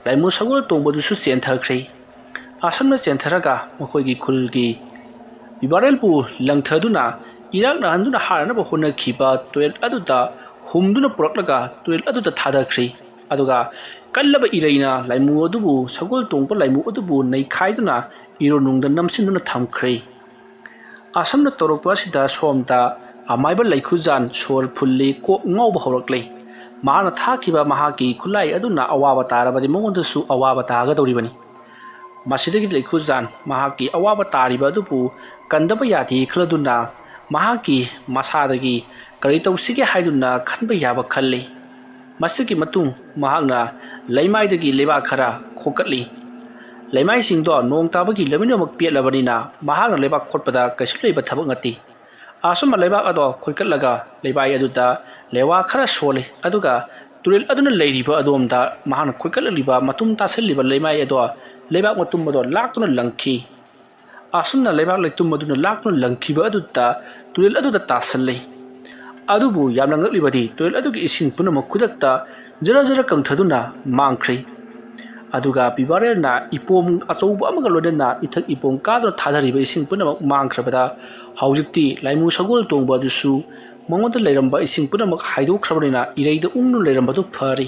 ꯂꯥꯏꯃꯨ ꯁꯒꯣꯜ ꯇꯣꯡꯕꯗꯨꯁꯨ ꯆꯦꯟꯊꯈ꯭ꯔꯦ꯫ ꯑꯁꯨꯝꯅ ꯆꯦꯟꯊꯔꯒ ꯃꯈꯣꯏꯒꯤ ꯈꯨꯜꯒꯤ ꯕꯤꯕꯥꯔꯦꯜꯕꯨ ꯂꯪꯊꯗꯨꯅ ꯏꯔꯥꯛꯅꯍꯟꯗꯨꯅ ꯍꯥꯠꯅꯅꯕ ꯍꯣꯠꯅꯈꯤꯕ ꯇꯨꯔꯦꯜ ꯑꯗꯨꯗ ꯍꯨꯝꯗꯨꯅ ꯄꯨꯔꯛꯂꯒ ꯇꯨꯔꯦꯜ ꯑꯗꯨꯗ ꯊꯥꯗꯈ꯭ꯔꯦ꯫ ꯑꯗꯨꯒ ꯀꯜꯂꯕ ꯏꯔꯩꯅ ꯂꯥꯏꯃꯨ ꯑꯗꯨꯕꯨ, ꯁꯒꯣꯜ ꯇꯣꯡꯕ ꯂꯥꯏꯃꯨ ꯑꯗꯨꯕꯨ ꯅꯩꯈꯥꯏꯗꯨꯅ ꯏꯔꯣ ꯅꯨꯡꯗ ꯅꯝꯁꯤꯟꯗꯨꯅ ꯊꯝꯈ꯭ꯔꯦ꯫ ꯑꯁꯨꯝꯅ ꯇꯧꯔꯛꯄ ꯑꯁꯤꯗ ꯁꯣꯝꯗ ꯑꯃꯥꯏꯕ ꯂꯩꯈꯨꯖꯥꯟ ꯁꯣꯔ ꯐꯨꯜꯂꯤ, ꯀꯣꯛ ꯉꯥꯎꯕ ꯍꯧꯔꯛꯂꯦ꯫ ꯃꯍꯥꯛꯅ ꯊꯥꯈꯤꯕ ꯃꯍꯥꯛꯀꯤ ꯈꯨꯠꯂꯥꯏ ꯑꯗꯨꯅ ꯑꯋꯥꯕ ꯇꯥꯔꯕꯗꯤ ꯃꯉꯣꯟꯗꯁꯨ ꯑꯋꯥꯕ ꯇꯥꯒꯗꯧꯔꯤꯕꯅꯤ꯫ ꯃꯁꯤꯗꯒꯤ ꯂꯩꯈꯨꯖꯥꯟ ꯃꯍꯥꯛꯀꯤ ꯑꯋꯥꯕ ꯇꯥꯔꯤꯕ ꯑꯗꯨꯕꯨ ꯀꯟꯗꯕ ꯌꯥꯗꯦ ꯈꯜꯂꯗꯨꯅ ꯃꯍꯥꯛꯀꯤ ꯃꯁꯥꯗꯒꯤ ꯀꯔꯤ ꯇꯧꯁꯤꯒꯦ ꯍꯥꯏꯗꯨꯅ ꯈꯟꯕ ꯌꯥꯕ ꯈꯜꯂꯤ꯫ ꯃꯁꯤꯒꯤ ꯃꯇꯨꯡ ꯃꯍꯥꯛꯅ ꯂꯩꯃꯥꯏꯗꯒꯤ ꯂꯩꯕꯥꯛ ꯈꯔ ꯈꯣꯀꯠꯂꯤ꯫ ꯂꯩꯃꯥꯏꯁꯤꯡꯗꯣ ꯅꯣꯡ ꯇꯥꯕꯒꯤ ꯂꯣꯏꯅꯃꯛ ꯄꯦꯠꯂꯕꯅꯤꯅ ꯃꯍꯥꯛꯅ ꯂꯩꯕꯥꯛ ꯈꯣꯠꯄꯗ ꯀꯩꯁꯨ ꯂꯩꯕ ꯊꯕꯛ ꯅꯠꯇꯦ꯫ ꯑꯁꯨꯝꯅ ꯂꯩꯕꯥꯛ ꯑꯗꯣ ꯈꯣꯏꯀꯠꯂꯒ ꯂꯩꯃꯥꯏ ꯑꯗꯨꯗ ꯂꯩꯋꯥ ꯈꯔ ꯁꯣꯜꯂꯤ꯫ ꯑꯗꯨꯒ ꯇꯨꯔꯦꯜ ꯑꯗꯨꯅ ꯂꯩꯔꯤꯕ ꯑꯗꯣꯝꯗ ꯃꯍꯥꯛꯅ ꯈꯣꯏꯀꯠꯂꯛꯂꯤꯕ ꯃꯇꯨꯝ ꯇꯥꯁꯤꯜꯂꯤꯕ ꯂꯩꯃꯥꯏ ꯑꯗꯣ ꯂꯩꯕꯥꯛ ꯃꯇꯨꯝ ꯑꯗꯣ ꯂꯥꯛꯇꯨꯅ ꯂꯪꯈꯤ꯫ ꯑꯁꯨꯝꯅ ꯂꯩꯕꯥꯛ ꯂꯩꯇꯨꯝ ꯑꯗꯨꯅ ꯂꯥꯛꯇꯨꯅ ꯂꯪꯈꯤꯕ ꯑꯗꯨꯗ ꯇꯨꯔꯦꯜ ꯑꯗꯨꯗ ꯇꯥꯁꯜꯂꯤ꯫ ꯑꯗꯨꯕꯨ ꯌꯥꯝꯅ ꯉꯛꯂꯤꯕꯗꯤ ꯇꯨꯔꯦꯜ ꯑꯗꯨꯒꯤ ꯏꯁꯤꯡ ꯄꯨꯝꯅꯃꯛ ꯈꯨꯗꯛꯇ ꯖꯔ ꯖꯔ ꯀꯪꯊꯗꯨꯅ ꯃꯥꯡꯈ꯭ꯔꯦ꯫ ꯑꯗꯨꯒ ꯕꯤꯕꯥꯔꯦꯜꯅ ꯏꯄꯣꯝ ꯑꯆꯧꯕ ꯑꯃꯒ ꯂꯣꯏꯅꯅ ꯏꯊꯛ ꯏꯄꯣꯝ ꯀꯥꯗꯨꯅ ꯊꯥꯗꯔꯤꯕ ꯏꯁꯤꯡ ꯄꯨꯝꯅꯃꯛ ꯃꯥꯡꯈ꯭ꯔꯕꯗ ꯍꯧꯖꯤꯛꯇꯤ ꯂꯥꯏꯃꯨ ꯁꯒꯣꯜ ꯇꯣꯡꯕ ꯑꯗꯨꯁꯨ ꯃꯉꯣꯟꯗ ꯂꯩꯔꯝꯕ ꯏꯁꯤꯡ ꯄꯨꯝꯅꯃꯛ ꯍꯥꯏꯗꯣꯛꯈ꯭ꯔꯕꯅꯤꯅ ꯏꯔꯩꯗ ꯎꯪꯗꯨꯅ ꯂꯩꯔꯝꯕꯗꯨ ꯐꯔꯤ꯫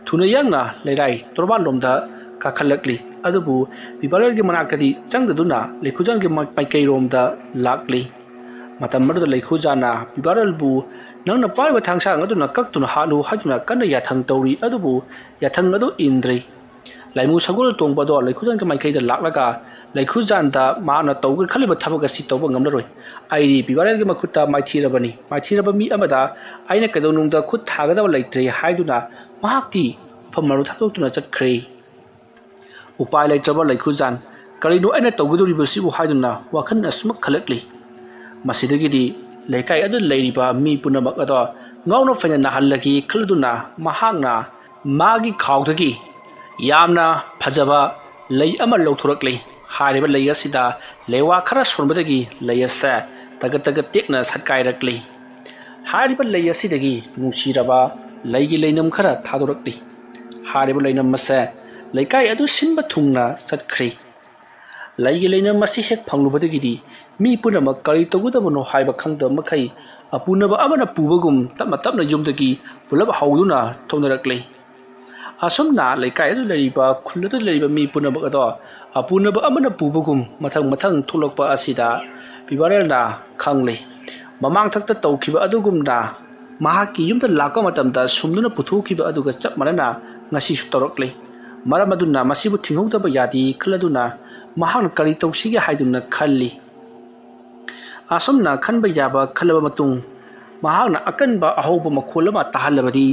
ꯊꯨꯅ ꯌꯥꯡꯅ ꯂꯩꯔꯥꯏ ꯇꯣꯔꯕꯥꯟꯂꯣꯝꯗ ꯀꯥꯈꯠꯂꯛꯂꯤ꯫ ꯑꯗꯨꯕꯨ ꯕꯤꯕꯥꯔꯦꯜꯒꯤ ꯃꯅꯥꯛꯇꯗꯤ ꯆꯪꯗꯗꯨꯅ ꯂꯩꯈꯨꯖꯥꯟꯒꯤ ꯃꯥꯏ-, ꯃꯥꯏꯀꯩꯔꯣꯝꯗ ꯂꯥꯛꯂꯤ꯫ ꯃꯇꯝ ꯑꯗꯨꯗ ꯂꯩꯈꯨꯖꯥꯟꯅ ꯕꯤꯕꯥꯔꯦꯜꯕꯨ "ꯅꯪꯅ ꯄꯥꯏꯔꯤꯕ ꯊꯥꯡꯁꯥꯡ ꯑꯗꯨꯅ ꯀꯛꯇꯨꯅ ꯍꯥꯠꯂꯨ" ꯍꯥꯏꯗꯨꯅ ꯀꯟꯅ ꯌꯥꯊꯪ ꯇꯧꯔꯤ꯫ ꯑꯗꯨꯕꯨ ꯌꯥꯊꯪ ꯑꯗꯨ ꯏꯟꯗ꯭ꯔꯦ꯫ ꯂꯥꯏꯃꯨ ꯁꯒꯣꯜ ꯇꯣꯡꯕ ꯑꯗꯣ ꯂꯩꯈꯨꯖꯥꯟꯒꯤ ꯃꯥꯏꯀꯩꯗ ꯂꯥꯛꯂꯒ ꯂꯩꯈꯨꯖꯥꯟꯗ ꯃꯥꯅ ꯇꯧꯒꯦ ꯈꯜꯂꯤꯕ ꯊꯕꯛ ꯑꯁꯤ ꯇꯧꯕ ꯉꯝꯂꯔꯣꯏ꯫ ꯑꯩꯗꯤ ꯕꯤꯕꯥꯔꯦꯜꯒꯤ ꯃꯈꯨꯠꯇ ꯃꯥꯏꯊꯤꯔꯕꯅꯤ꯫ ꯃꯥꯏꯊꯤꯔꯕ ꯃꯤ ꯑꯃꯗ ꯑꯩꯅ ꯀꯩꯗꯧꯅꯨꯡꯗ ꯈꯨꯠ ꯊꯥꯒꯗꯕ ꯂꯩꯇ꯭ꯔꯦ ꯍꯥꯏꯗꯨꯅ ꯃꯍꯥꯛꯇꯤ ꯃꯐꯝ ꯑꯗꯨ ꯊꯥꯗꯣꯛꯇꯨꯅ ꯆꯠꯈ꯭ꯔꯦ꯫ ꯎꯄꯥꯏ ꯂꯩꯇ꯭ꯔꯕ ꯂꯩꯈꯨꯖꯥꯟ, "ꯀꯔꯤꯅꯣ ꯑꯩꯅ ꯇꯧꯒꯗꯧꯔꯤꯕꯁꯤꯕꯨ?" ꯍꯥꯏꯗꯨꯅ ꯋꯥꯈꯜ ꯑꯁꯨꯃꯛ ꯈꯜꯂꯛꯂꯤ꯫ ꯃꯁꯤꯗꯒꯤꯗꯤ ꯂꯩꯀꯥꯏ ꯑꯗꯨꯗ ꯂꯩꯔꯤꯕ ꯃꯤ ꯄꯨꯝꯅꯃꯛ ꯑꯗꯣ ꯉꯥꯎꯅ ꯐꯩꯅ ꯅꯥꯍꯜꯂꯒꯦ ꯈꯜꯂꯗꯨꯅ ꯃꯍꯥꯛꯅ ꯃꯥꯒꯤ ꯈꯥꯎꯗꯒꯤ ꯌꯥꯝꯅ ꯐꯖꯕ ꯂꯩ ꯑꯃ ꯂꯧꯊꯣꯔꯛꯂꯤ꯫ ꯍꯥꯏꯔꯤꯕ ꯂꯩ ꯑꯁꯤꯗ ꯂꯩꯋꯥ ꯈꯔ ꯁꯣꯟꯕꯗꯒꯤ ꯂꯩ ꯑꯁꯦ ꯇꯒꯠ ꯇꯒꯠ ꯇꯦꯛꯅ ꯁꯠꯀꯥꯏꯔꯛꯂꯤ꯫ ꯍꯥꯏꯔꯤꯕ ꯂꯩ ꯑꯁꯤꯗꯒꯤ ꯅꯨꯡꯁꯤꯔꯕ ꯂꯩꯒꯤ ꯂꯩꯅꯝ ꯈꯔ ꯊꯥꯗꯣꯔꯛꯂꯤ꯫ ꯍꯥꯏꯔꯤꯕ ꯂꯩꯅꯝ ꯑꯁꯦ ꯂꯩꯀꯥꯏ ꯑꯗꯨ ꯁꯤꯟꯕ ꯊꯨꯡꯅ ꯆꯠꯈ꯭ꯔꯤ꯫ ꯂꯩꯒꯤ ꯂꯩꯅꯝ ꯑꯁꯤ ꯍꯦꯛ ꯐꯪꯂꯨꯕꯗꯒꯤꯗꯤ ꯃꯤ ꯄꯨꯝꯅꯃꯛ ꯀꯔꯤ ꯇꯧꯒꯗꯕꯅꯣ ꯍꯥꯏꯕ ꯈꯪꯗꯕ ꯃꯈꯩ ꯑꯄꯨꯅꯕ ꯑꯃꯅ ꯄꯨꯕꯒꯨꯝ ꯇꯞꯅ ꯇꯞꯅ ꯌꯨꯝꯗꯒꯤ ꯄꯨꯂꯞ ꯍꯧꯗꯨꯅ ꯊꯣꯛꯅꯔꯛꯂꯤ꯫ ꯑꯁꯨꯝꯅ ꯂꯩꯀꯥꯏ ꯑꯗꯨ ꯂꯩꯔꯤꯕ, ꯈꯨꯜ ꯑꯗꯨ ꯂꯩꯔꯤꯕ ꯃꯤ ꯄꯨꯝꯅꯃꯛ ꯑꯗꯣ ꯑꯄꯨꯅꯕ ꯑꯃꯅ ꯄꯨꯕꯒꯨꯝ ꯃꯊꯪ ꯃꯊꯪ ꯊꯣꯛꯂꯛꯄ ꯑꯁꯤꯗ ꯄꯤꯕꯥꯔꯦꯜꯅ ꯈꯪꯂꯤ꯫ ꯃꯃꯥꯡꯊꯛꯇ ꯇꯧꯈꯤꯕ ꯑꯗꯨꯒꯨꯝꯅ ꯃꯍꯥꯛꯀꯤ ꯌꯨꯝꯗ ꯂꯥꯛꯄ ꯃꯇꯝꯗ ꯁꯨꯝꯗꯨꯅ ꯄꯨꯊꯣꯛꯈꯤꯕ ꯑꯗꯨꯒ ꯆꯞ ꯃꯥꯟꯅꯅ ꯉꯁꯤꯁꯨ ꯇꯧꯔꯛꯂꯤ꯫ ꯃꯔꯝ ꯑꯗꯨꯅ ꯃꯁꯤꯕꯨ ꯊꯤꯡꯍꯧꯗꯕ ꯌꯥꯗꯦ ꯈꯜꯂꯗꯨꯅ ꯃꯍꯥꯛꯅ ꯀꯔꯤ ꯇꯧꯁꯤꯒꯦ ꯍꯥꯏꯗꯨꯅ ꯈꯜꯂꯤ꯫ ꯑꯁꯨꯝꯅ ꯈꯟꯕ ꯌꯥꯕ ꯈꯜꯂꯕ ꯃꯇꯨꯡ, ꯃꯍꯥꯛꯅ ꯑꯀꯟꯕ ꯑꯍꯧꯕ ꯃꯈꯣꯜ ꯑꯃ ꯇꯥꯍꯜꯂꯕꯗꯤ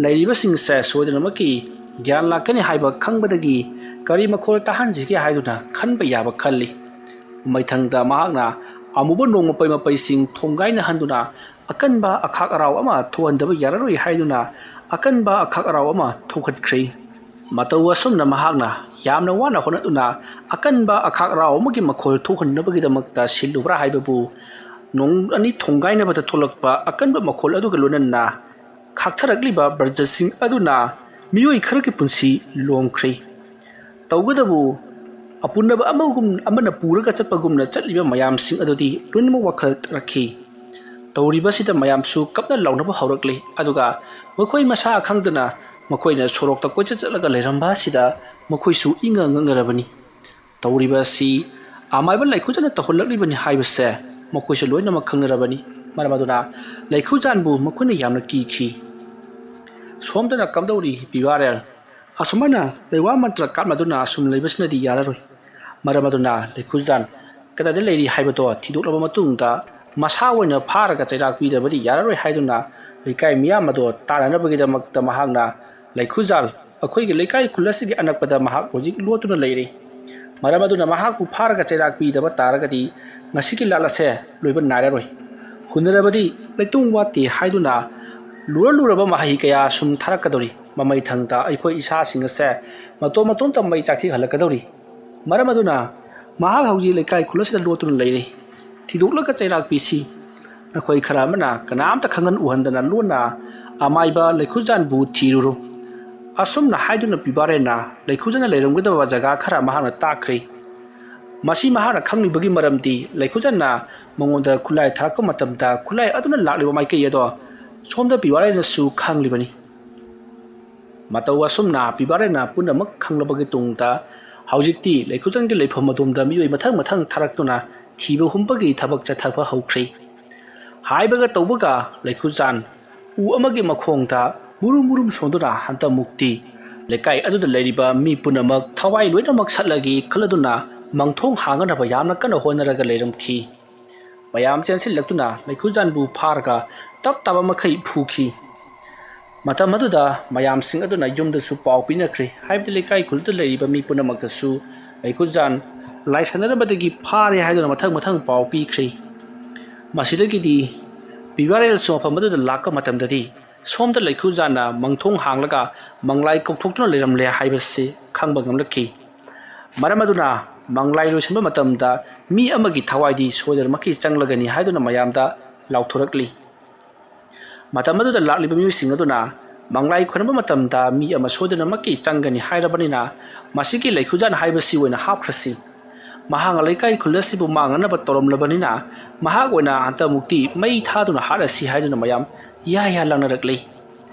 ꯂꯩꯔꯤꯕꯁꯤꯡꯁꯦ ꯁꯣꯏꯗꯅꯃꯛꯀꯤ ꯒ꯭ꯌꯥꯟ ꯂꯥꯛꯀꯅꯤ ꯍꯥꯏꯕ ꯈꯪꯕꯗꯒꯤ ꯀꯔꯤ ꯃꯈꯣꯜ ꯇꯥꯍꯟꯁꯤꯒꯦ ꯍꯥꯏꯗꯨꯅ ꯈꯟꯕ ꯌꯥꯕ ꯈꯜꯂꯤ꯫ ꯃꯩꯊꯪꯗ ꯃꯍꯥꯛꯅ ꯑꯃꯨꯕ ꯅꯣꯡ ꯃꯄꯩ ꯃꯄꯩꯁꯤꯡ ꯊꯣꯡꯒꯥꯏꯅꯍꯟꯗꯨꯅ ꯑꯀꯟꯕ ꯑꯈꯥꯛ ꯑꯔꯥꯎ ꯑꯃ ꯊꯣꯛꯍꯟꯗꯕ ꯌꯥꯔꯔꯣꯏ ꯍꯥꯏꯗꯨꯅ ꯑꯀꯟꯕ ꯑꯈꯥꯛ ꯑꯔꯥꯎ ꯑꯃ ꯊꯣꯛꯍꯟꯈ꯭ꯔꯦ꯫ ꯃꯇꯧ ꯑꯁꯨꯝꯅ ꯃꯍꯥꯛꯅ ꯌꯥꯝꯅ ꯋꯥꯅ ꯍꯣꯠꯅꯗꯨꯅ ꯑꯀꯟꯕ ꯑꯈꯥꯛ ꯑꯔꯥꯎ ꯑꯃꯒꯤ ꯃꯈꯣꯜ ꯊꯣꯛꯍꯟꯅꯕꯒꯤꯗꯃꯛꯇ ꯁꯤꯜꯂꯨꯕ꯭ꯔꯥ ꯍꯥꯏꯕꯕꯨ, ꯅꯣꯡ ꯑꯅꯤ ꯊꯣꯡꯒꯥꯏꯅꯕꯗ ꯊꯣꯛꯂꯛꯄ ꯑꯀꯟꯕ ꯃꯈꯣꯜ ꯑꯗꯨꯒ ꯂꯣꯏꯅꯅ ꯈꯥꯛꯊꯔꯛꯂꯤꯕ ꯕ꯭ꯔꯖꯁꯤꯡ ꯑꯗꯨꯅ ꯃꯤꯑꯣꯏ ꯈꯔꯒꯤ ꯄꯨꯟꯁꯤ ꯂꯣꯝꯈ꯭ꯔꯦ꯫ ꯇꯧꯒꯗꯕꯨ ꯑꯄꯨꯟꯅꯕ ꯑꯃꯒꯨꯝ ꯑꯃꯅ ꯄꯨꯔꯒ ꯆꯠꯄꯒꯨꯝꯅ ꯆꯠꯂꯤꯕ ꯃꯌꯥꯝꯁꯤꯡ ꯑꯗꯨꯗꯤ ꯂꯣꯏꯅꯃꯛ ꯋꯥꯈꯜ ꯇꯥꯔꯛꯈꯤ꯫ ꯇꯧꯔꯤꯕꯁꯤꯗ ꯃꯌꯥꯝꯁꯨ ꯀꯞꯅ ꯂꯥꯎꯅꯕ ꯍꯧꯔꯛꯂꯤ꯫ ꯑꯗꯨꯒ ꯃꯈꯣꯏ ꯃꯁꯥ ꯈꯪꯗꯅ ꯃꯈꯣꯏꯅ ꯁꯣꯔꯣꯛꯇ ꯀꯣꯏꯆꯠ ꯆꯠꯂꯒ ꯂꯩꯔꯝꯕ ꯑꯁꯤꯗ ꯃꯈꯣꯏꯁꯨ ꯏꯉꯛ ꯉꯛꯅꯔꯕꯅꯤ꯫ ꯇꯧꯔꯤꯕ ꯑꯁꯤ ꯑꯃꯥꯏꯕ ꯂꯩꯈꯨꯖꯥꯟꯅ ꯇꯧꯍꯜꯂꯛꯂꯤꯕꯅꯤ ꯍꯥꯏꯕꯁꯦ ꯃꯈꯣꯏꯁꯨ ꯂꯣꯏꯅꯃꯛ ꯈꯪꯅꯔꯕꯅꯤ꯫ ꯃꯔꯝ ꯑꯗꯨꯅ ꯂꯩꯈꯨꯖꯥꯟꯕꯨ ꯃꯈꯣꯏꯅ ꯌꯥꯝꯅ ꯀꯤꯈꯤ꯫ ꯁꯣꯝꯗꯅ ꯀꯝꯗꯧꯔꯤ ꯄꯤꯕꯥꯔꯦꯜ? ꯑꯁꯨꯃꯥꯏꯅ ꯂꯩꯋꯥ ꯃꯟꯇ꯭ꯔ ꯀꯥꯞꯅꯗꯨꯅ ꯑꯁꯨꯝ ꯂꯩꯕꯁꯤꯅꯗꯤ ꯌꯥꯔꯔꯣꯏ꯫ ꯃꯔꯝ ꯑꯗꯨꯅ ꯂꯩꯈꯨꯖꯥꯟ ꯀꯗꯥꯏꯗ ꯂꯩꯔꯤ ꯍꯥꯏꯕꯗꯣ ꯊꯤꯗꯣꯛꯂꯕ ꯃꯇꯨꯡꯗ ꯃꯁꯥ ꯑꯣꯏꯅ ꯐꯥꯔꯒ ꯆꯩꯔꯥꯛ ꯄꯤꯗꯕꯗꯤ ꯌꯥꯔꯔꯣꯏ ꯍꯥꯏꯗꯨꯅ ꯂꯩꯀꯥꯏ ꯃꯤꯌꯥꯝ ꯑꯗꯣ ꯇꯥꯟꯅꯅꯕꯒꯤꯗꯃꯛꯇ ꯃꯍꯥꯛꯅ ꯂꯩꯈꯨꯖꯥꯜ ꯑꯩꯈꯣꯏꯒꯤ ꯂꯩꯀꯥꯏ ꯈꯨꯜ ꯑꯁꯤꯒꯤ ꯑꯅꯛꯄꯗ ꯃꯍꯥꯛ ꯍꯧꯖꯤꯛ ꯂꯣꯠꯇꯨꯅ ꯂꯩꯔꯤ꯫ ꯃꯔꯝ ꯑꯗꯨꯅ ꯃꯍꯥꯛꯄꯨ ꯐꯥꯔꯒ ꯆꯩꯔꯥꯛ ꯄꯤꯗꯕ ꯇꯥꯔꯒꯗꯤ ꯉꯁꯤꯒꯤ ꯂꯥꯟ ꯑꯁꯦ ꯂꯣꯏꯕ ꯅꯥꯏꯔꯔꯣꯏ꯫ ꯍꯨꯟꯅꯔꯕꯗꯤ ꯂꯩꯇꯨꯡ ꯋꯥꯠꯇꯦ ꯍꯥꯏꯗꯨꯅ ꯂꯨꯔ ꯂꯨꯔꯕ ꯃꯍꯩ ꯀꯌꯥ ꯁꯨꯝ ꯊꯥꯔꯛꯀꯗꯧꯔꯤ꯫ ꯃꯃꯩ ꯊꯪꯗ ꯑꯩꯈꯣꯏ ꯏꯁꯥꯁꯤꯡ ꯑꯁꯦ ꯃꯇꯣꯝ ꯃꯇꯣꯝꯇ ꯃꯩ ꯆꯥꯛꯊꯦꯛꯍꯜꯂꯛꯀꯗꯧꯔꯤ꯫ ꯃꯔꯝ ꯑꯗꯨꯅ ꯃꯍꯥꯛ ꯍꯧꯖꯤꯛ ꯂꯩꯀꯥꯏ ꯈꯨꯜ ꯑꯁꯤꯗ ꯂꯣꯠꯇꯨꯅ ꯂꯩꯔꯦ꯫ ꯊꯤꯗꯣꯛꯂꯒ ꯆꯩꯔꯥꯛ ꯄꯤꯁꯤ꯫ ꯅꯈꯣꯏ ꯈꯔ ꯑꯃꯅ ꯀꯅꯥꯝꯇ ꯈꯪꯍꯟ ꯎꯍꯟꯗꯅ ꯂꯣꯟꯅ ꯑꯃꯥꯏꯕ ꯂꯩꯈꯨꯖꯥꯟꯕꯨ ꯊꯤꯔꯨꯔꯣ꯫ ꯑꯁꯨꯝꯅ ꯍꯥꯏꯗꯨꯅ ꯄꯤꯕꯥꯔꯦꯟꯅ ꯂꯩꯈꯨꯖꯥꯟꯅ ꯂꯩꯔꯝꯒꯗꯕ ꯖꯒꯥ ꯈꯔ ꯃꯍꯥꯛꯅ ꯇꯥꯛꯈ꯭ꯔꯦ꯫ ꯃꯁꯤ ꯃꯍꯥꯛꯅ ꯈꯪꯂꯤꯕꯒꯤ ꯃꯔꯝꯗꯤ ꯂꯩꯈꯨꯖꯥꯟꯅ ꯃꯉꯣꯟꯗ ꯈꯨꯠꯂꯥꯏ ꯊꯥꯔꯛꯄ ꯃꯇꯝꯗ ꯈꯨꯠꯂꯥꯏ ꯑꯗꯨꯅ ꯂꯥꯛꯂꯤꯕ ꯃꯥꯏꯀꯩ ꯑꯗꯣ ꯁꯣꯝꯗ ꯄꯤꯕꯥꯔꯦꯟꯅꯁꯨ ꯈꯪꯂꯤꯕꯅꯤ꯫ ꯃꯇꯧ ꯑꯁꯨꯝꯅ ꯄꯤꯕꯥꯔꯦꯟꯅ ꯄꯨꯝꯅꯃꯛ ꯈꯪꯂꯕꯒꯤ ꯇꯨꯡꯗ ꯍꯧꯖꯤꯛꯇꯤ ꯂꯩꯈꯨꯖꯥꯟꯒꯤ ꯂꯩꯐꯝ ꯑꯗꯣꯝꯗ ꯃꯤꯑꯣꯏ ꯃꯊꯪ ꯃꯊꯪ ꯊꯥꯔꯛꯇꯨꯅ ꯊꯤꯕ ꯍꯨꯝꯕꯒꯤ ꯊꯕꯛ ꯆꯠꯊꯕ ꯍꯧꯈ꯭ꯔꯦ꯫ ꯍꯥꯏꯕꯒ ꯇꯧꯕꯒ ꯂꯩꯈꯨꯖꯥꯟ ꯎ ꯑꯃꯒꯤ ꯃꯈꯣꯡꯗ ꯃꯨꯔꯨꯝ ꯃꯨꯔꯨꯝ ꯁꯣꯟꯗꯨꯅ ꯍꯟꯗꯛꯃꯨꯛꯇꯤ ꯂꯩꯀꯥꯏ ꯑꯗꯨꯗ ꯂꯩꯔꯤꯕ ꯃꯤ ꯄꯨꯝꯅꯃꯛ ꯊꯋꯥꯏ ꯂꯣꯏꯅꯃꯛ ꯁꯠꯂꯒꯦ ꯈꯜꯂꯗꯨꯅ ꯃꯪꯊꯣꯡ ꯍꯥꯡꯅꯅꯕ ꯌꯥꯝꯅ ꯀꯟꯅ ꯍꯣꯠꯅꯔꯒ ꯂꯩꯔꯝꯈꯤ꯫ ꯃꯌꯥꯝ ꯆꯦꯟꯁꯤꯜꯂꯛꯇꯨꯅ ꯂꯩꯈꯨꯖꯥꯟꯕꯨ ꯐꯥꯔꯒ ꯇꯞ ꯇꯥꯕ ꯃꯈꯩ ꯐꯨꯈꯤ꯫ ꯃꯇꯝ ꯑꯗꯨꯗ ꯃꯌꯥꯝꯁꯤꯡ ꯑꯗꯨꯅ ꯌꯨꯝꯗꯁꯨ ꯄꯥꯎ ꯄꯤꯅꯈ꯭ꯔꯦ꯫ ꯍꯥꯏꯕꯗꯤ ꯂꯩꯀꯥꯏ ꯈꯨꯜꯗ ꯂꯩꯔꯤꯕ ꯃꯤ ꯄꯨꯝꯅꯃꯛꯇꯁꯨ ꯂꯩꯈꯨꯖꯥꯟ ꯂꯥꯏꯁꯟꯅꯔꯝꯕꯗꯒꯤ ꯐꯥꯔꯦ ꯍꯥꯏꯗꯨꯅ ꯃꯊꯪ ꯃꯊꯪ ꯄꯥꯎ ꯄꯤꯈ꯭ꯔꯦ꯫ ꯃꯁꯤꯗꯒꯤꯗꯤ ꯄꯤꯕꯥꯔꯦꯜꯁꯨ ꯃꯐꯝ ꯑꯗꯨꯗ ꯂꯥꯛꯄ ꯃꯇꯝꯗꯗꯤ ꯁꯣꯝꯗ ꯂꯩꯈꯨꯖꯥꯟꯅ ꯃꯪꯊꯣꯡ ꯍꯥꯡꯂꯒ ꯃꯪꯂꯥꯏ ꯀꯧꯊꯣꯛꯇꯨꯅ ꯂꯩꯔꯝꯂꯦ ꯍꯥꯏꯕꯁꯤ ꯈꯪꯕ ꯉꯝꯂꯛꯈꯤ꯫ ꯃꯔꯝ ꯑꯗꯨꯅ ꯃꯪꯂꯥꯏ ꯂꯣꯏꯁꯤꯟꯕ ꯃꯇꯝꯗ ꯃꯤ ꯑꯃꯒꯤ ꯊꯋꯥꯏꯗꯤ ꯁꯣꯏꯗꯅꯃꯛꯀꯤ ꯆꯪꯂꯒꯅꯤ ꯍꯥꯏꯗꯨꯅ ꯃꯌꯥꯝꯗ ꯂꯥꯎꯊꯣꯔꯛꯂꯤ꯫ ꯃꯇꯝ ꯑꯗꯨꯗ ꯂꯥꯛꯂꯤꯕ ꯃꯤꯑꯣꯏꯁꯤꯡ ꯑꯗꯨꯅ ꯃꯪꯂꯥꯏ ꯈꯣꯏꯔꯝꯕ ꯃꯇꯝꯗ ꯃꯤ ꯑꯃ ꯁꯣꯏꯗꯅꯃꯛꯀꯤ ꯆꯪꯒꯅꯤ ꯍꯥꯏꯔꯕꯅꯤꯅ ꯃꯁꯤꯒꯤ ꯂꯩꯈꯨꯖꯥꯟ ꯍꯥꯏꯕꯁꯤ ꯑꯣꯏꯅ ꯍꯥꯞꯈ꯭ꯔꯁꯤ꯫ ꯃꯍꯥꯛꯅ ꯂꯩꯀꯥꯏ ꯈꯨꯜ ꯑꯁꯤꯕꯨ ꯃꯥꯡꯅꯅꯕ ꯇꯧꯔꯝꯂꯕꯅꯤꯅ ꯃꯍꯥꯛ ꯑꯣꯏꯅ ꯍꯟꯗꯛꯃꯨꯛꯇꯤ ꯃꯩ ꯊꯥꯗꯨꯅ ꯍꯥꯠꯂꯁꯤ ꯍꯥꯏꯗꯨꯅ ꯃꯌꯥꯝ ꯌꯥ ꯌꯥ ꯂꯥꯡꯅꯔꯛꯂꯤ꯫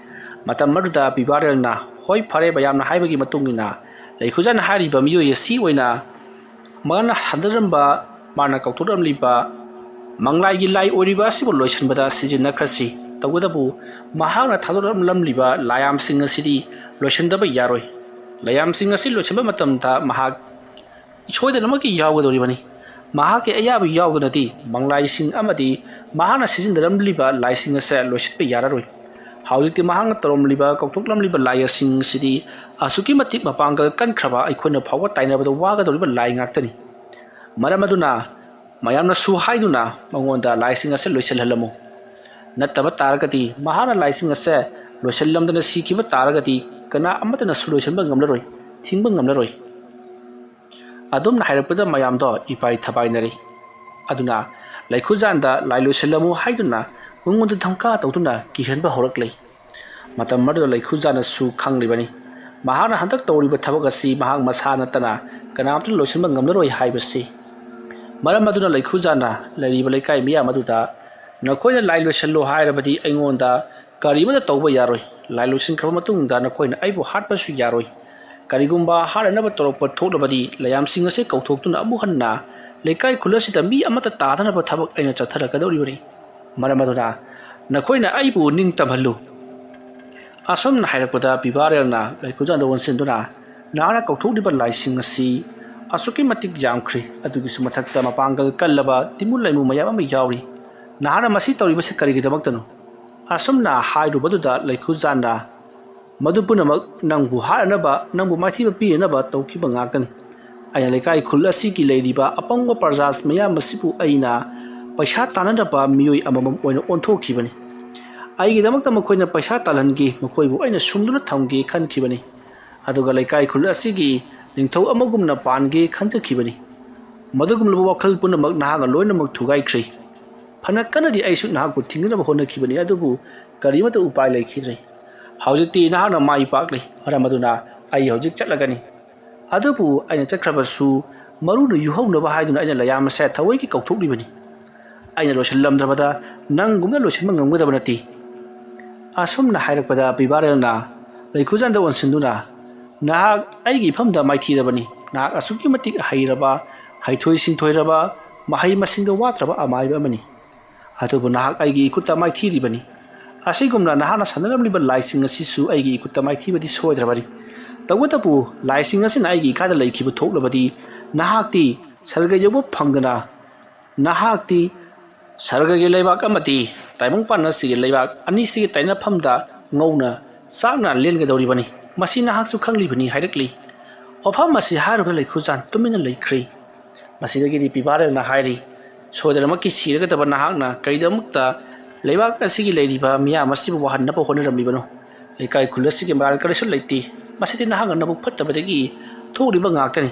ꯃꯇꯝ ꯑꯗꯨꯗ ꯄꯤꯕꯥꯔꯦꯜꯅ, "ꯍꯣꯏ, ꯐꯔꯦ, ꯃꯌꯥꯝꯅ ꯍꯥꯏꯕꯒꯤ ꯃꯇꯨꯡ ꯏꯟꯅ ꯂꯩꯈꯨꯖꯥꯟ ꯍꯥꯏꯔꯤꯕ ꯃꯤꯑꯣꯏ ꯑꯁꯤ ꯑꯣꯏꯅ ꯃꯥꯅ ꯁꯥꯟꯅꯔꯝꯕ, ꯃꯥꯅ ꯀꯧꯊꯣꯛꯂꯝꯂꯤꯕ ꯃꯪꯂꯥꯏꯒꯤ ꯂꯥꯏ ꯑꯣꯏꯔꯤꯕ ꯑꯁꯤꯕꯨ ꯂꯣꯏꯁꯤꯟꯕꯗ ꯁꯤꯖꯤꯟꯅꯈ꯭ꯔꯁꯤ꯫ ꯇꯧꯕꯇꯕꯨ ꯃꯍꯥꯛꯅ ꯊꯥꯗꯣꯔꯛꯂꯝꯂꯤꯕ ꯂꯥꯏꯌꯥꯝꯁꯤꯡ ꯑꯁꯤꯗꯤ ꯂꯣꯏꯁꯤꯟꯗꯕ ꯌꯥꯔꯣꯏ꯫ ꯂꯥꯏꯌꯥꯝꯁꯤꯡ ꯑꯁꯤ ꯂꯣꯏꯁꯤꯟꯕ ꯃꯇꯝꯗ ꯃꯍꯥꯛ ꯁꯣꯏꯗꯅꯃꯛꯀꯤ ꯌꯥꯎꯒꯗꯧꯔꯤꯕꯅꯤ꯫ ꯃꯍꯥꯛꯀꯤ ꯑꯌꯥꯕ ꯌꯥꯎꯗꯅꯗꯤ ꯃꯪꯂꯥꯏꯁꯤꯡ ꯑꯃꯗꯤ ꯃꯍꯥꯛꯅ ꯁꯤꯖꯤꯟꯅꯔꯝꯂꯤꯕ ꯂꯥꯏꯁꯤꯡ ꯑꯁꯦ ꯂꯣꯏꯁꯤꯟꯕ ꯌꯥꯔꯔꯣꯏ꯫ ꯍꯧꯖꯤꯛꯇꯤ ꯃꯍꯥꯛꯅ ꯇꯧꯔꯝꯂꯤꯕ, ꯀꯧꯊꯣꯛꯂꯝꯂꯤꯕ ꯂꯥꯏꯁꯤꯡ ꯑꯁꯤꯗꯤ ꯑꯁꯨꯛꯀꯤ ꯃꯇꯤꯛ ꯃꯄꯥꯡꯒꯜ ꯀꯟꯈ꯭ꯔꯕ, ꯑꯩꯈꯣꯏꯅ ꯐꯥꯎꯕ ꯇꯥꯏꯅꯕꯗ ꯋꯥꯒꯗꯧꯔꯤꯕ ꯂꯥꯏ ꯉꯥꯛꯇꯅꯤ꯫ ꯃꯔꯝ ꯑꯗꯨꯅ ꯃꯌꯥꯝꯅꯁꯨ ꯍꯥꯏꯗꯨꯅ ꯃꯉꯣꯟꯗ ꯂꯥꯏꯁꯤꯡ ꯑꯁꯦ ꯂꯣꯏꯁꯤꯜꯍꯜꯂꯝꯃꯨ꯫ ꯅꯠꯇꯕ ꯇꯥꯔꯒꯗꯤ, ꯃꯍꯥꯛꯅ ꯂꯥꯏꯁꯤꯡ ꯑꯁꯦ ꯂꯣꯏꯁꯤꯜꯂꯝꯗꯅ ꯁꯤꯈꯤꯕ ꯇꯥꯔꯒꯗꯤ ꯀꯅꯥ ꯑꯃꯠꯇꯅꯁꯨ ꯂꯣꯏꯁꯤꯟꯕ ꯉꯝꯂꯔꯣꯏ꯫ ꯊꯤꯡꯕ ꯉꯝꯂꯔꯣꯏ꯫ ꯑꯗꯨꯝꯅ ꯍꯥꯏꯔꯛꯄꯗ ꯃꯌꯥꯝꯗꯣ ꯏꯄꯥꯏ ꯊꯕꯥꯏꯅꯔꯦ꯫ ꯑꯗꯨꯅ ꯂꯩꯈꯨꯖꯥꯟꯗ ꯂꯥꯏ ꯂꯣꯏꯁꯤꯜꯂꯝꯃꯨ ꯍꯥꯏꯗꯨꯅ ꯃꯉꯣꯟꯗ ꯙꯝꯀꯥ ꯇꯧꯗꯨꯅ ꯀꯤꯍꯟꯕ ꯍꯧꯔꯛꯂꯦ꯫ ꯃꯇꯝ ꯑꯗꯨꯗ ꯂꯩꯈꯨꯖꯥꯟꯅꯁꯨ ꯈꯪꯂꯤꯕꯅꯤ, ꯃꯍꯥꯛꯅ ꯍꯟꯗꯛ ꯇꯧꯔꯤꯕ ꯊꯕꯛ ꯑꯁꯤ ꯃꯍꯥꯛ ꯃꯁꯥ ꯅꯠꯇꯅ ꯀꯅꯥꯝꯇꯅ ꯂꯣꯏꯁꯤꯟꯕ ꯉꯝꯂꯔꯣꯏ ꯍꯥꯏꯕꯁꯤ꯫ ꯃꯔꯝ ꯑꯗꯨꯅ ꯂꯩꯈꯨꯖꯥꯟꯅ ꯂꯩꯔꯤꯕ ꯂꯩꯀꯥꯏ ꯃꯤꯌꯥꯝ ꯑꯗꯨꯗ, "ꯅꯈꯣꯏꯅ ꯂꯥꯏ ꯂꯣꯏꯁꯤꯜꯂꯨ ꯍꯥꯏꯔꯕꯗꯤ ꯑꯩꯉꯣꯟꯗ ꯀꯔꯤꯃꯠꯇ ꯇꯧꯕ ꯌꯥꯔꯣꯏ꯫ ꯂꯥꯏ ꯂꯣꯏꯁꯤꯟꯈ꯭ꯔꯕ ꯃꯇꯨꯡꯗ ꯅꯈꯣꯏꯅ ꯑꯩꯕꯨ ꯍꯥꯠꯄꯁꯨ ꯌꯥꯔꯣꯏ꯫ ꯀꯔꯤꯒꯨꯝꯕ ꯍꯥꯠꯅꯅꯕ ꯇꯧꯔꯛꯄ ꯊꯣꯛꯂꯕꯗꯤ ꯂꯩꯌꯥꯝꯁꯤꯡ ꯑꯁꯤ ꯀꯧꯊꯣꯛꯇꯨꯅ ꯑꯃꯨꯛ ꯍꯟꯅ ꯂꯩꯀꯥꯏ ꯈꯨꯜ ꯑꯁꯤꯗ ꯃꯤ ꯑꯃꯠꯇ ꯇꯥꯗꯅꯕ ꯊꯕꯛ ꯑꯩꯅ ꯆꯠꯊꯔꯛꯀꯗꯧꯔꯤꯕꯅꯤ꯫ ꯃꯔꯝ ꯑꯗꯨꯅ ꯅꯈꯣꯏꯅ ꯑꯩꯕꯨ ꯅꯤꯡꯇꯝꯍꯜꯂꯨ"꯫ ꯑꯁꯨꯝꯅ ꯍꯥꯏꯔꯛꯄꯗ ꯄꯤꯕꯥꯔꯦꯜꯅ ꯂꯩꯈꯨꯖꯥꯟꯗ ꯑꯣꯟꯁꯤꯟꯗꯨꯅ, "ꯅꯍꯥꯛꯅ ꯀꯧꯊꯣꯛꯂꯤꯕ ꯂꯥꯏꯁꯤꯡ ꯑꯁꯤ ꯑꯁꯨꯛꯀꯤ ꯃꯇꯤꯛ ꯌꯥꯝꯈ꯭ꯔꯦ꯫ ꯑꯗꯨꯒꯤꯁꯨ ꯃꯊꯛꯇ ꯃꯄꯥꯡꯒꯜ ꯀꯜꯂꯕ ꯇꯤꯃꯨ ꯂꯩꯃꯨ ꯃꯌꯥꯝ ꯑꯃ ꯌꯥꯎꯔꯤ꯫ ꯅꯍꯥꯛꯅ ꯃꯁꯤ ꯇꯧꯔꯤꯕꯁꯤ ꯀꯔꯤꯒꯤꯗꯃꯛꯇꯅꯣ?" ꯑꯁꯨꯝꯅ ꯍꯥꯏꯔꯨꯕꯗꯨꯗ ꯂꯩꯈꯨꯖꯥꯟꯅ, "ꯃꯗꯨ ꯄꯨꯝꯅꯃꯛ ꯅꯪꯕꯨ ꯍꯥꯠꯅꯅꯕ, ꯅꯪꯕꯨ ꯃꯥꯏꯊꯤꯕ ꯄꯤꯅꯅꯕ ꯇꯧꯈꯤꯕ ꯉꯥꯛꯇꯅꯤ꯫ ꯑꯩꯅ ꯂꯩꯀꯥꯏ ꯈꯨꯜ ꯑꯁꯤꯒꯤ ꯂꯩꯔꯤꯕ ꯑꯄꯪꯕ ꯄ꯭ꯔꯖꯥ ꯃꯌꯥꯝ ꯑꯁꯤꯕꯨ ꯑꯩꯅ ꯄꯩꯁꯥ ꯇꯥꯟꯅꯅꯕ ꯃꯤꯑꯣꯏ ꯑꯃꯃꯝ ꯑꯣꯏꯅ ꯑꯣꯟꯊꯣꯛꯈꯤꯕꯅꯤ꯫ ꯑꯩꯒꯤꯗꯃꯛꯇ ꯃꯈꯣꯏꯅ ꯄꯩꯁꯥ ꯇꯥꯜꯍꯟꯒꯦ, ꯃꯈꯣꯏꯕꯨ ꯑꯩꯅ ꯁꯨꯝꯗꯨꯅ ꯊꯝꯒꯦ ꯈꯟꯈꯤꯕꯅꯤ꯫ ꯑꯗꯨꯒ ꯂꯩꯀꯥꯏ ꯈꯨꯜ ꯑꯁꯤꯒꯤ ꯅꯤꯡꯊꯧ ꯑꯃꯒꯨꯝꯅ ꯄꯥꯟꯒꯦ ꯈꯟꯖꯈꯤꯕꯅꯤ꯫ ꯃꯗꯨꯒꯨꯝꯂꯕ ꯋꯥꯈꯜ ꯄꯨꯝꯅꯃꯛ ꯅꯍꯥꯛꯅ ꯂꯣꯏꯅꯃꯛ ꯊꯨꯒꯥꯏꯈ꯭ꯔꯦ꯫ ꯐꯅ ꯀꯟꯅꯗꯤ ꯑꯩꯁꯨ ꯅꯍꯥꯛꯄꯨ ꯊꯤꯡꯅꯅꯕ ꯍꯣꯠꯅꯈꯤꯕꯅꯤ, ꯑꯗꯨꯕꯨ ꯀꯔꯤꯃꯠꯇ ꯎꯄꯥꯏ ꯂꯩꯈꯤꯗ꯭ꯔꯦ꯫ ꯍꯧꯖꯤꯛꯇꯤ ꯅꯍꯥꯛꯅ ꯃꯥꯏ ꯄꯥꯛꯂꯦ꯫ ꯃꯔꯝ ꯑꯗꯨꯅ ꯑꯩ ꯍꯧꯖꯤꯛ ꯆꯠꯂꯒꯅꯤ꯫ ꯑꯗꯨꯕꯨ ꯑꯩꯅ ꯆꯠꯈ꯭ꯔꯕꯁꯨ ꯃꯔꯨꯅ ꯌꯨꯍꯧꯅꯕ ꯍꯥꯏꯗꯨꯅ ꯑꯩꯅ ꯂꯩꯌꯥꯝ ꯑꯁꯦ ꯊꯑꯣꯏꯒꯤ ꯀꯧꯊꯣꯛꯂꯤꯕꯅꯤ꯫ ꯑꯩꯅ ꯂꯣꯏꯁꯤꯜꯂꯝꯗ꯭ꯔꯕꯗ ꯅꯪꯒꯨꯝꯅ ꯂꯣꯏꯁꯤꯟꯕ ꯉꯝꯒꯗꯕ ꯅꯠꯇꯦ"꯫ ꯑꯁꯨꯝꯅ ꯍꯥꯏꯔꯛꯄꯗ ꯄꯤꯕꯥꯔꯦꯜꯅ ꯂꯩꯈꯨꯖꯥꯟꯗ ꯑꯣꯟꯁꯤꯟꯗꯨꯅ, "ꯅꯍꯥꯛ ꯑꯩꯒꯤ ꯏꯐꯝꯗ ꯃꯥꯏꯊꯤꯔꯕꯅꯤ꯫ ꯅꯍꯥꯛ ꯑꯁꯨꯛꯀꯤ ꯃꯇꯤꯛ ꯍꯩꯔꯕ, ꯍꯩꯊꯣꯏ ꯁꯤꯡꯊꯣꯏꯔꯕ, ꯃꯍꯩ ꯃꯁꯤꯡꯗ ꯋꯥꯠꯇ꯭ꯔꯕ ꯑꯃꯥꯏꯕ ꯑꯃꯅꯤ꯫ ꯑꯗꯨꯕꯨ ꯅꯍꯥꯛ ꯑꯩꯒꯤ ꯏꯈꯨꯠꯇ ꯃꯥꯏꯊꯤꯔꯤꯕꯅꯤ꯫ ꯑꯁꯤꯒꯨꯝꯅ ꯅꯍꯥꯛꯅ ꯁꯥꯟꯅꯔꯝꯂꯤꯕ ꯂꯥꯏꯁꯤꯡ ꯑꯁꯤꯁꯨ ꯑꯩꯒꯤ ꯏꯈꯨꯠꯇ ꯃꯥꯏꯊꯤꯕꯗꯤ ꯁꯣꯏꯗ꯭ꯔꯕꯅꯤ꯫ ꯇꯧꯕꯇꯕꯨ ꯂꯥꯏꯁꯤꯡ ꯑꯁꯤꯅ ꯑꯩꯒꯤ ꯏꯈꯥꯗ ꯂꯩꯈꯤꯕ ꯊꯣꯛꯂꯕꯗꯤ ꯅꯍꯥꯛꯇꯤ ꯁꯔꯒ ꯌꯧꯕ ꯐꯪꯗꯅ, ꯅꯍꯥꯛꯇꯤ ꯁꯔꯒꯒꯤ ꯂꯩꯕꯥꯛ ꯑꯃꯗꯤ ꯇꯥꯏꯕꯪꯄꯥꯟ ꯑꯁꯤꯒꯤ ꯂꯩꯕꯥꯛ ꯑꯅꯤꯁꯤꯒꯤ ꯇꯥꯏꯅꯐꯝꯗ ꯉꯧꯅ ꯆꯥꯛꯅ ꯂꯦꯟꯒꯗꯧꯔꯤꯕꯅꯤ꯫ ꯃꯁꯤ ꯅꯍꯥꯛꯁꯨ ꯈꯪꯂꯤꯕꯅꯤ" ꯍꯥꯏꯔꯛꯂꯤ꯫ ꯋꯥꯐꯝ ꯑꯁꯤ ꯍꯥꯏꯔꯨꯕꯗ ꯂꯩꯈꯨꯖꯥꯟ ꯇꯨꯃꯤꯟꯅ ꯂꯩꯈ꯭ꯔꯦ꯫ ꯃꯁꯤꯗꯒꯤꯗꯤ ꯄꯤꯕꯥꯔꯦꯜꯅ ꯍꯥꯏꯔꯤ, "ꯁꯣꯏꯗꯅꯃꯛꯀꯤ ꯁꯤꯔꯒꯗꯕ ꯅꯍꯥꯛꯅ ꯀꯔꯤꯗꯃꯛꯇ ꯂꯩꯕꯥꯛ ꯑꯁꯤꯒꯤ ꯂꯩꯔꯤꯕ ꯃꯤꯌꯥꯝ ꯑꯁꯤꯕꯨ ꯋꯥꯍꯟꯅꯕ ꯍꯣꯠꯅꯔꯝꯂꯤꯕꯅꯣ? ꯂꯩꯀꯥꯏ ꯈꯨꯜ ꯑꯁꯤꯒꯤ ꯃꯔꯥꯜ ꯀꯔꯤꯁꯨ ꯂꯩꯇꯦ꯫ ꯃꯁꯤꯗꯤ ꯅꯍꯥꯛꯅ ꯅꯕꯨꯛ ꯐꯠꯇꯕꯗꯒꯤ ꯊꯣꯛꯂꯤꯕ ꯉꯥꯛꯇꯅꯤ꯫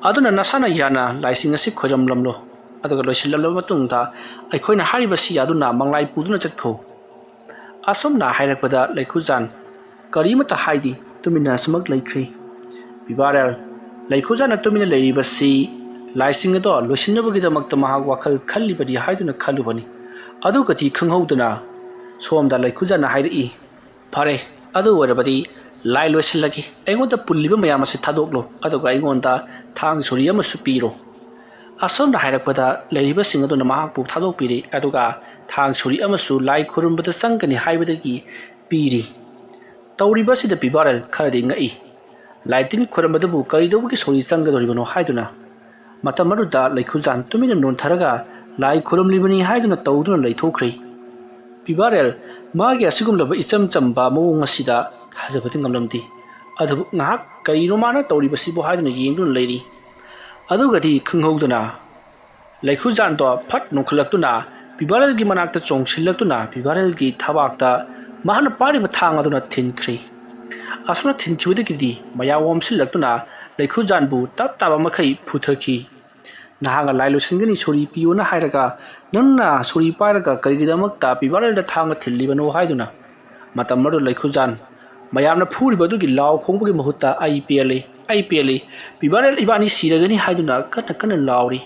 ꯑꯗꯨꯅ ꯅꯁꯥꯅ ꯌꯥꯅ ꯂꯥꯏꯁꯤꯡ ꯑꯁꯤ ꯈꯣꯏꯔꯝꯂꯝꯂꯣ, ꯑꯗꯨꯒ ꯂꯣꯏꯁꯤꯜꯂꯝꯂꯕ ꯃꯇꯨꯡꯗ ꯑꯩꯈꯣꯏꯅ ꯍꯥꯏꯔꯤꯕꯁꯤ ꯌꯥꯗꯨꯅ ꯃꯪꯂꯥꯏ ꯄꯨꯗꯨꯅ ꯆꯠꯈꯣ꯫ ꯑꯁꯨꯝꯅ ꯍꯥꯏꯔꯛꯄꯗ ꯂꯩꯈꯨꯖꯥꯟ ꯀꯔꯤꯃꯠꯇ ꯍꯥꯏꯗꯦ, ꯇꯨꯃꯤꯟꯅ ꯑꯁꯨꯃꯛ ꯂꯩꯈ꯭ꯔꯦ꯫ ꯄꯤꯕꯥꯔꯦꯜ, ꯂꯩꯈꯨꯖꯥꯟꯅ ꯇꯨꯃꯤꯟꯅ ꯂꯩꯔꯤꯕꯁꯤ ꯂꯥꯏꯁꯤꯡ ꯑꯗꯣ ꯂꯣꯏꯁꯤꯟꯅꯕꯒꯤꯗꯃꯛꯇ ꯃꯍꯥꯛ ꯋꯥꯈꯜ ꯈꯜꯂꯤꯕꯅꯤ ꯍꯥꯏꯗꯨꯅ ꯈꯜꯂꯨꯕꯅꯤ꯫ ꯑꯗꯨꯒꯗꯤ ꯈꯪꯍꯧꯗꯅ ꯁꯣꯝꯗ ꯂꯩꯈꯨꯖꯥꯟꯅ ꯍꯥꯏꯔꯛꯏ, "ꯐꯔꯦ, ꯑꯗꯨ ꯑꯣꯏꯔꯕꯗꯤ ꯂꯥꯏ ꯂꯣꯏꯁꯤꯜꯂꯒꯦ꯫ ꯑꯩꯉꯣꯟꯗ ꯄꯨꯜꯂꯤꯕ ꯃꯌꯥꯝ ꯑꯁꯤ ꯊꯥꯗꯣꯛꯂꯣ, ꯑꯗꯨꯒ ꯑꯩꯉꯣꯟꯗ ꯊꯥꯡ ꯁꯣꯔꯤ ꯑꯃꯁꯨ ꯄꯤꯔꯣ"꯫ ꯑꯁꯣꯝꯅ ꯍꯥꯏꯔꯛꯄꯗ ꯂꯩꯔꯤꯕꯁꯤꯡ ꯑꯗꯨꯅ ꯃꯍꯥꯛꯄꯨ ꯊꯥꯗꯣꯛꯄꯤꯔꯦ, ꯑꯗꯨꯒ ꯊꯥꯡ ꯁꯣꯔꯤ ꯑꯃꯁꯨ ꯂꯥꯏ ꯈꯨꯔꯨꯝꯕꯗ ꯆꯪꯒꯅꯤ ꯍꯥꯏꯕꯗꯒꯤ ꯄꯤꯔꯤ꯫ ꯇꯧꯔꯤꯕ ꯑꯁꯤꯗ ꯄꯤꯕꯥꯔꯦꯜ ꯈꯔꯗꯤ ꯉꯛꯏ꯫ ꯂꯥꯏ ꯇꯤꯟ ꯈꯣꯏꯔꯝꯕꯗꯕꯨ ꯀꯔꯤꯗꯧꯕꯒꯤ ꯁꯣꯔꯤ ꯆꯪꯒꯗꯧꯔꯤꯕꯅꯣ ꯍꯥꯏꯗꯨꯅ꯫ ꯃꯇꯝ ꯑꯗꯨꯗ ꯂꯩꯈꯨꯖꯥꯟ ꯇꯨꯃꯤꯟꯅ ꯅꯣꯟꯊꯔꯒ ꯂꯥꯏ ꯈꯨꯔꯨꯝꯂꯤꯕꯅꯤ ꯍꯥꯏꯗꯨꯅ ꯇꯧꯗꯨꯅ ꯂꯩꯊꯣꯛꯈ꯭ꯔꯦ꯫ ꯄꯤꯕꯥꯔꯦꯜ ꯃꯥꯒꯤ ꯑꯁꯤꯒꯨꯝꯂꯕ ꯏꯆꯝ ꯆꯝꯕ ꯃꯑꯣꯡ ꯑꯁꯤꯗ ꯊꯥꯖꯕꯗꯤ ꯉꯝꯂꯝꯗꯦ꯫ ꯑꯗꯨꯕꯨ ꯉꯥꯏꯍꯥꯛ ꯀꯔꯤꯅꯣ ꯃꯥꯅ ꯇꯧꯔꯤꯕꯁꯤꯕꯨ ꯍꯥꯏꯗꯨꯅ ꯌꯦꯡꯗꯨꯅ ꯂꯩꯔꯤ꯫ ꯑꯗꯨꯒꯗꯤ ꯈꯪꯍꯧꯗꯅ ꯂꯩꯈꯨꯖꯥꯟꯗꯣ ꯐꯠ ꯅꯣꯡꯈꯠꯂꯛꯇꯨꯅ ꯄꯤꯕꯥꯔꯦꯜꯒꯤ ꯃꯅꯥꯛꯇ ꯆꯣꯡꯁꯤꯜꯂꯛꯇꯨꯅ ꯄꯤꯕꯥꯔꯦꯜꯒꯤ ꯊꯕꯥꯛꯇ ꯃꯍꯥꯛꯅ ꯄꯥꯏꯔꯤꯕ ꯊꯥꯡ ꯑꯗꯨꯅ ꯊꯤꯟꯈ꯭ꯔꯦ꯫ ꯑꯁꯨꯝꯅ ꯊꯤꯟꯈꯤꯕꯗꯒꯤꯗꯤ ꯃꯌꯥꯝ ꯑꯣꯝꯁꯤꯜꯂꯛꯇꯨꯅ ꯂꯩꯈꯨꯖꯥꯟꯕꯨ ꯇꯞ ꯇꯥꯕ ꯃꯈꯩ ꯐꯨꯊꯈꯤ꯫ "ꯅꯍꯥꯛꯅ ꯂꯥꯏ ꯂꯣꯏꯁꯤꯟꯒꯅꯤ, ꯁꯣꯔꯤ ꯄꯤꯌꯣꯅ ꯍꯥꯏꯔꯒ ꯅꯪꯅ ꯁꯣꯔꯤ ꯄꯥꯏꯔꯒ ꯀꯔꯤꯒꯤꯗꯃꯛꯇ ꯄꯤꯕꯥꯔꯦꯜꯗ ꯊꯥꯡꯅ ꯊꯤꯜꯂꯤꯕꯅꯣ?" ꯍꯥꯏꯗꯨꯅ꯫ ꯃꯇꯝ ꯑꯗꯨꯗ ꯂꯩꯈꯨꯖꯥꯟ ꯃꯌꯥꯝꯅ ꯐꯨꯔꯤꯕ ꯑꯗꯨꯒꯤ ꯂꯥꯎ ꯈꯣꯡꯕꯒꯤ ꯃꯍꯨꯠꯇ "ꯑꯩ ꯄꯦꯜꯂꯤ, ꯑꯩ ꯄꯦꯜꯂꯤ, ꯄꯤꯕꯥꯔꯦꯜ ꯏꯕꯥꯅꯤ ꯁꯤꯔꯒꯅꯤ" ꯍꯥꯏꯗꯨꯅ ꯀꯟꯅ ꯀꯟꯅ ꯂꯥꯎꯔꯤ꯫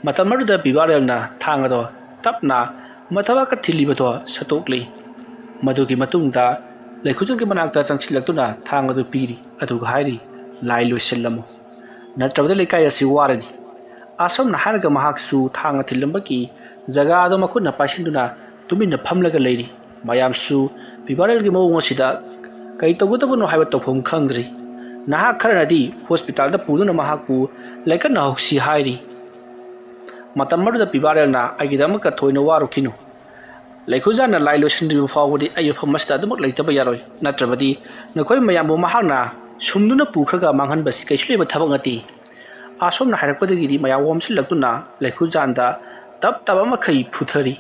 ꯃꯇꯝ ꯑꯗꯨꯗ ꯄꯤꯕꯥꯔꯦꯜꯅ ꯊꯥꯡ ꯑꯗꯣ ꯇꯞꯅ ꯃꯊꯕꯥꯛꯀ ꯊꯤꯜꯂꯤꯕꯗꯣ ꯁꯠꯇꯣꯛꯂꯤ꯫ ꯃꯗꯨꯒꯤ ꯃꯇꯨꯡꯗ ꯂꯩꯈꯨꯖꯥꯟꯒꯤ ꯃꯅꯥꯛꯇ ꯆꯪꯁꯤꯜꯂꯛꯇꯨꯅ ꯊꯥꯡ ꯑꯗꯨ ꯄꯤꯔꯤ, ꯑꯗꯨꯒ ꯍꯥꯏꯔꯤ, "ꯂꯥꯏ ꯂꯣꯏꯁꯤꯜꯂꯝꯃꯨ, ꯅꯠꯇ꯭ꯔꯕꯗꯤ ꯂꯩꯀꯥꯏ ꯑꯁꯤ ꯋꯥꯔꯅꯤ"꯫ ꯑꯁꯨꯝꯅ ꯍꯥꯏꯔꯒ ꯃꯍꯥꯛꯁꯨ ꯊꯥꯡꯅ ꯊꯤꯜꯂꯝꯕꯒꯤ ꯖꯒꯥ ꯑꯗꯨ ꯃꯈꯨꯠꯅ ꯄꯥꯏꯁꯤꯟꯗꯨꯅ ꯇꯨꯃꯤꯟꯅ ꯐꯝꯂꯒ ꯂꯩꯔꯤ꯫ ꯃꯌꯥꯝꯁꯨ ꯄꯤꯕꯥꯔꯦꯜꯒꯤ ꯃꯑꯣꯡ ꯑꯁꯤꯗ ꯀꯔꯤ ꯇꯧꯒꯗꯕꯅꯣ ꯍꯥꯏꯕ ꯇꯧꯐꯝ ꯈꯪꯗ꯭ꯔꯤ꯫ ꯅꯍꯥꯛ ꯈꯔꯅꯗꯤ ꯍꯣꯁꯄꯤꯇꯥꯜꯗ ꯄꯨꯗꯨꯅ ꯃꯍꯥꯛꯄꯨ ꯂꯥꯏꯀꯠꯅꯍꯧꯁꯤ ꯍꯥꯏꯔꯤ꯫ ꯃꯇꯝ ꯑꯗꯨꯗ ꯄꯤꯕꯥꯔꯦꯜꯅ, "ꯑꯩꯒꯤꯗꯃꯛꯇ ꯊꯣꯏꯅ ꯋꯥꯔꯨꯈꯤꯅꯨ꯫ ꯂꯩꯈꯨꯖꯥꯟꯅ ꯂꯥꯏ ꯂꯣꯏꯁꯤꯟꯗ꯭ꯔꯤꯕ ꯐꯥꯎꯕꯗꯤ ꯑꯩ ꯃꯐꯝ ꯑꯁꯤꯗ ꯑꯗꯨꯃꯛ ꯂꯩꯇꯕ ꯌꯥꯔꯣꯏ꯫ ꯅꯠꯇ꯭ꯔꯕꯗꯤ ꯅꯈꯣꯏ ꯃꯌꯥꯝꯕꯨ ꯃꯍꯥꯛꯅ ꯁꯨꯝꯗꯨꯅ ꯄꯨꯈ꯭ꯔꯒ ꯃꯥꯡꯍꯟꯕꯁꯤ ꯀꯩꯁꯨ ꯂꯩꯕ ꯊꯕꯛ ꯅꯠꯇꯦ"꯫ ꯑꯁꯣꯝꯅ ꯍꯥꯏꯔꯛꯄꯗꯒꯤꯗꯤ ꯃꯌꯥꯝ ꯑꯣꯝꯁꯤꯜꯂꯛꯇꯨꯅ ꯂꯩꯈꯨꯖꯥꯟꯗ ꯇꯞ ꯇꯥꯕ ꯃꯈꯩ ꯐꯨꯊꯔꯤ꯫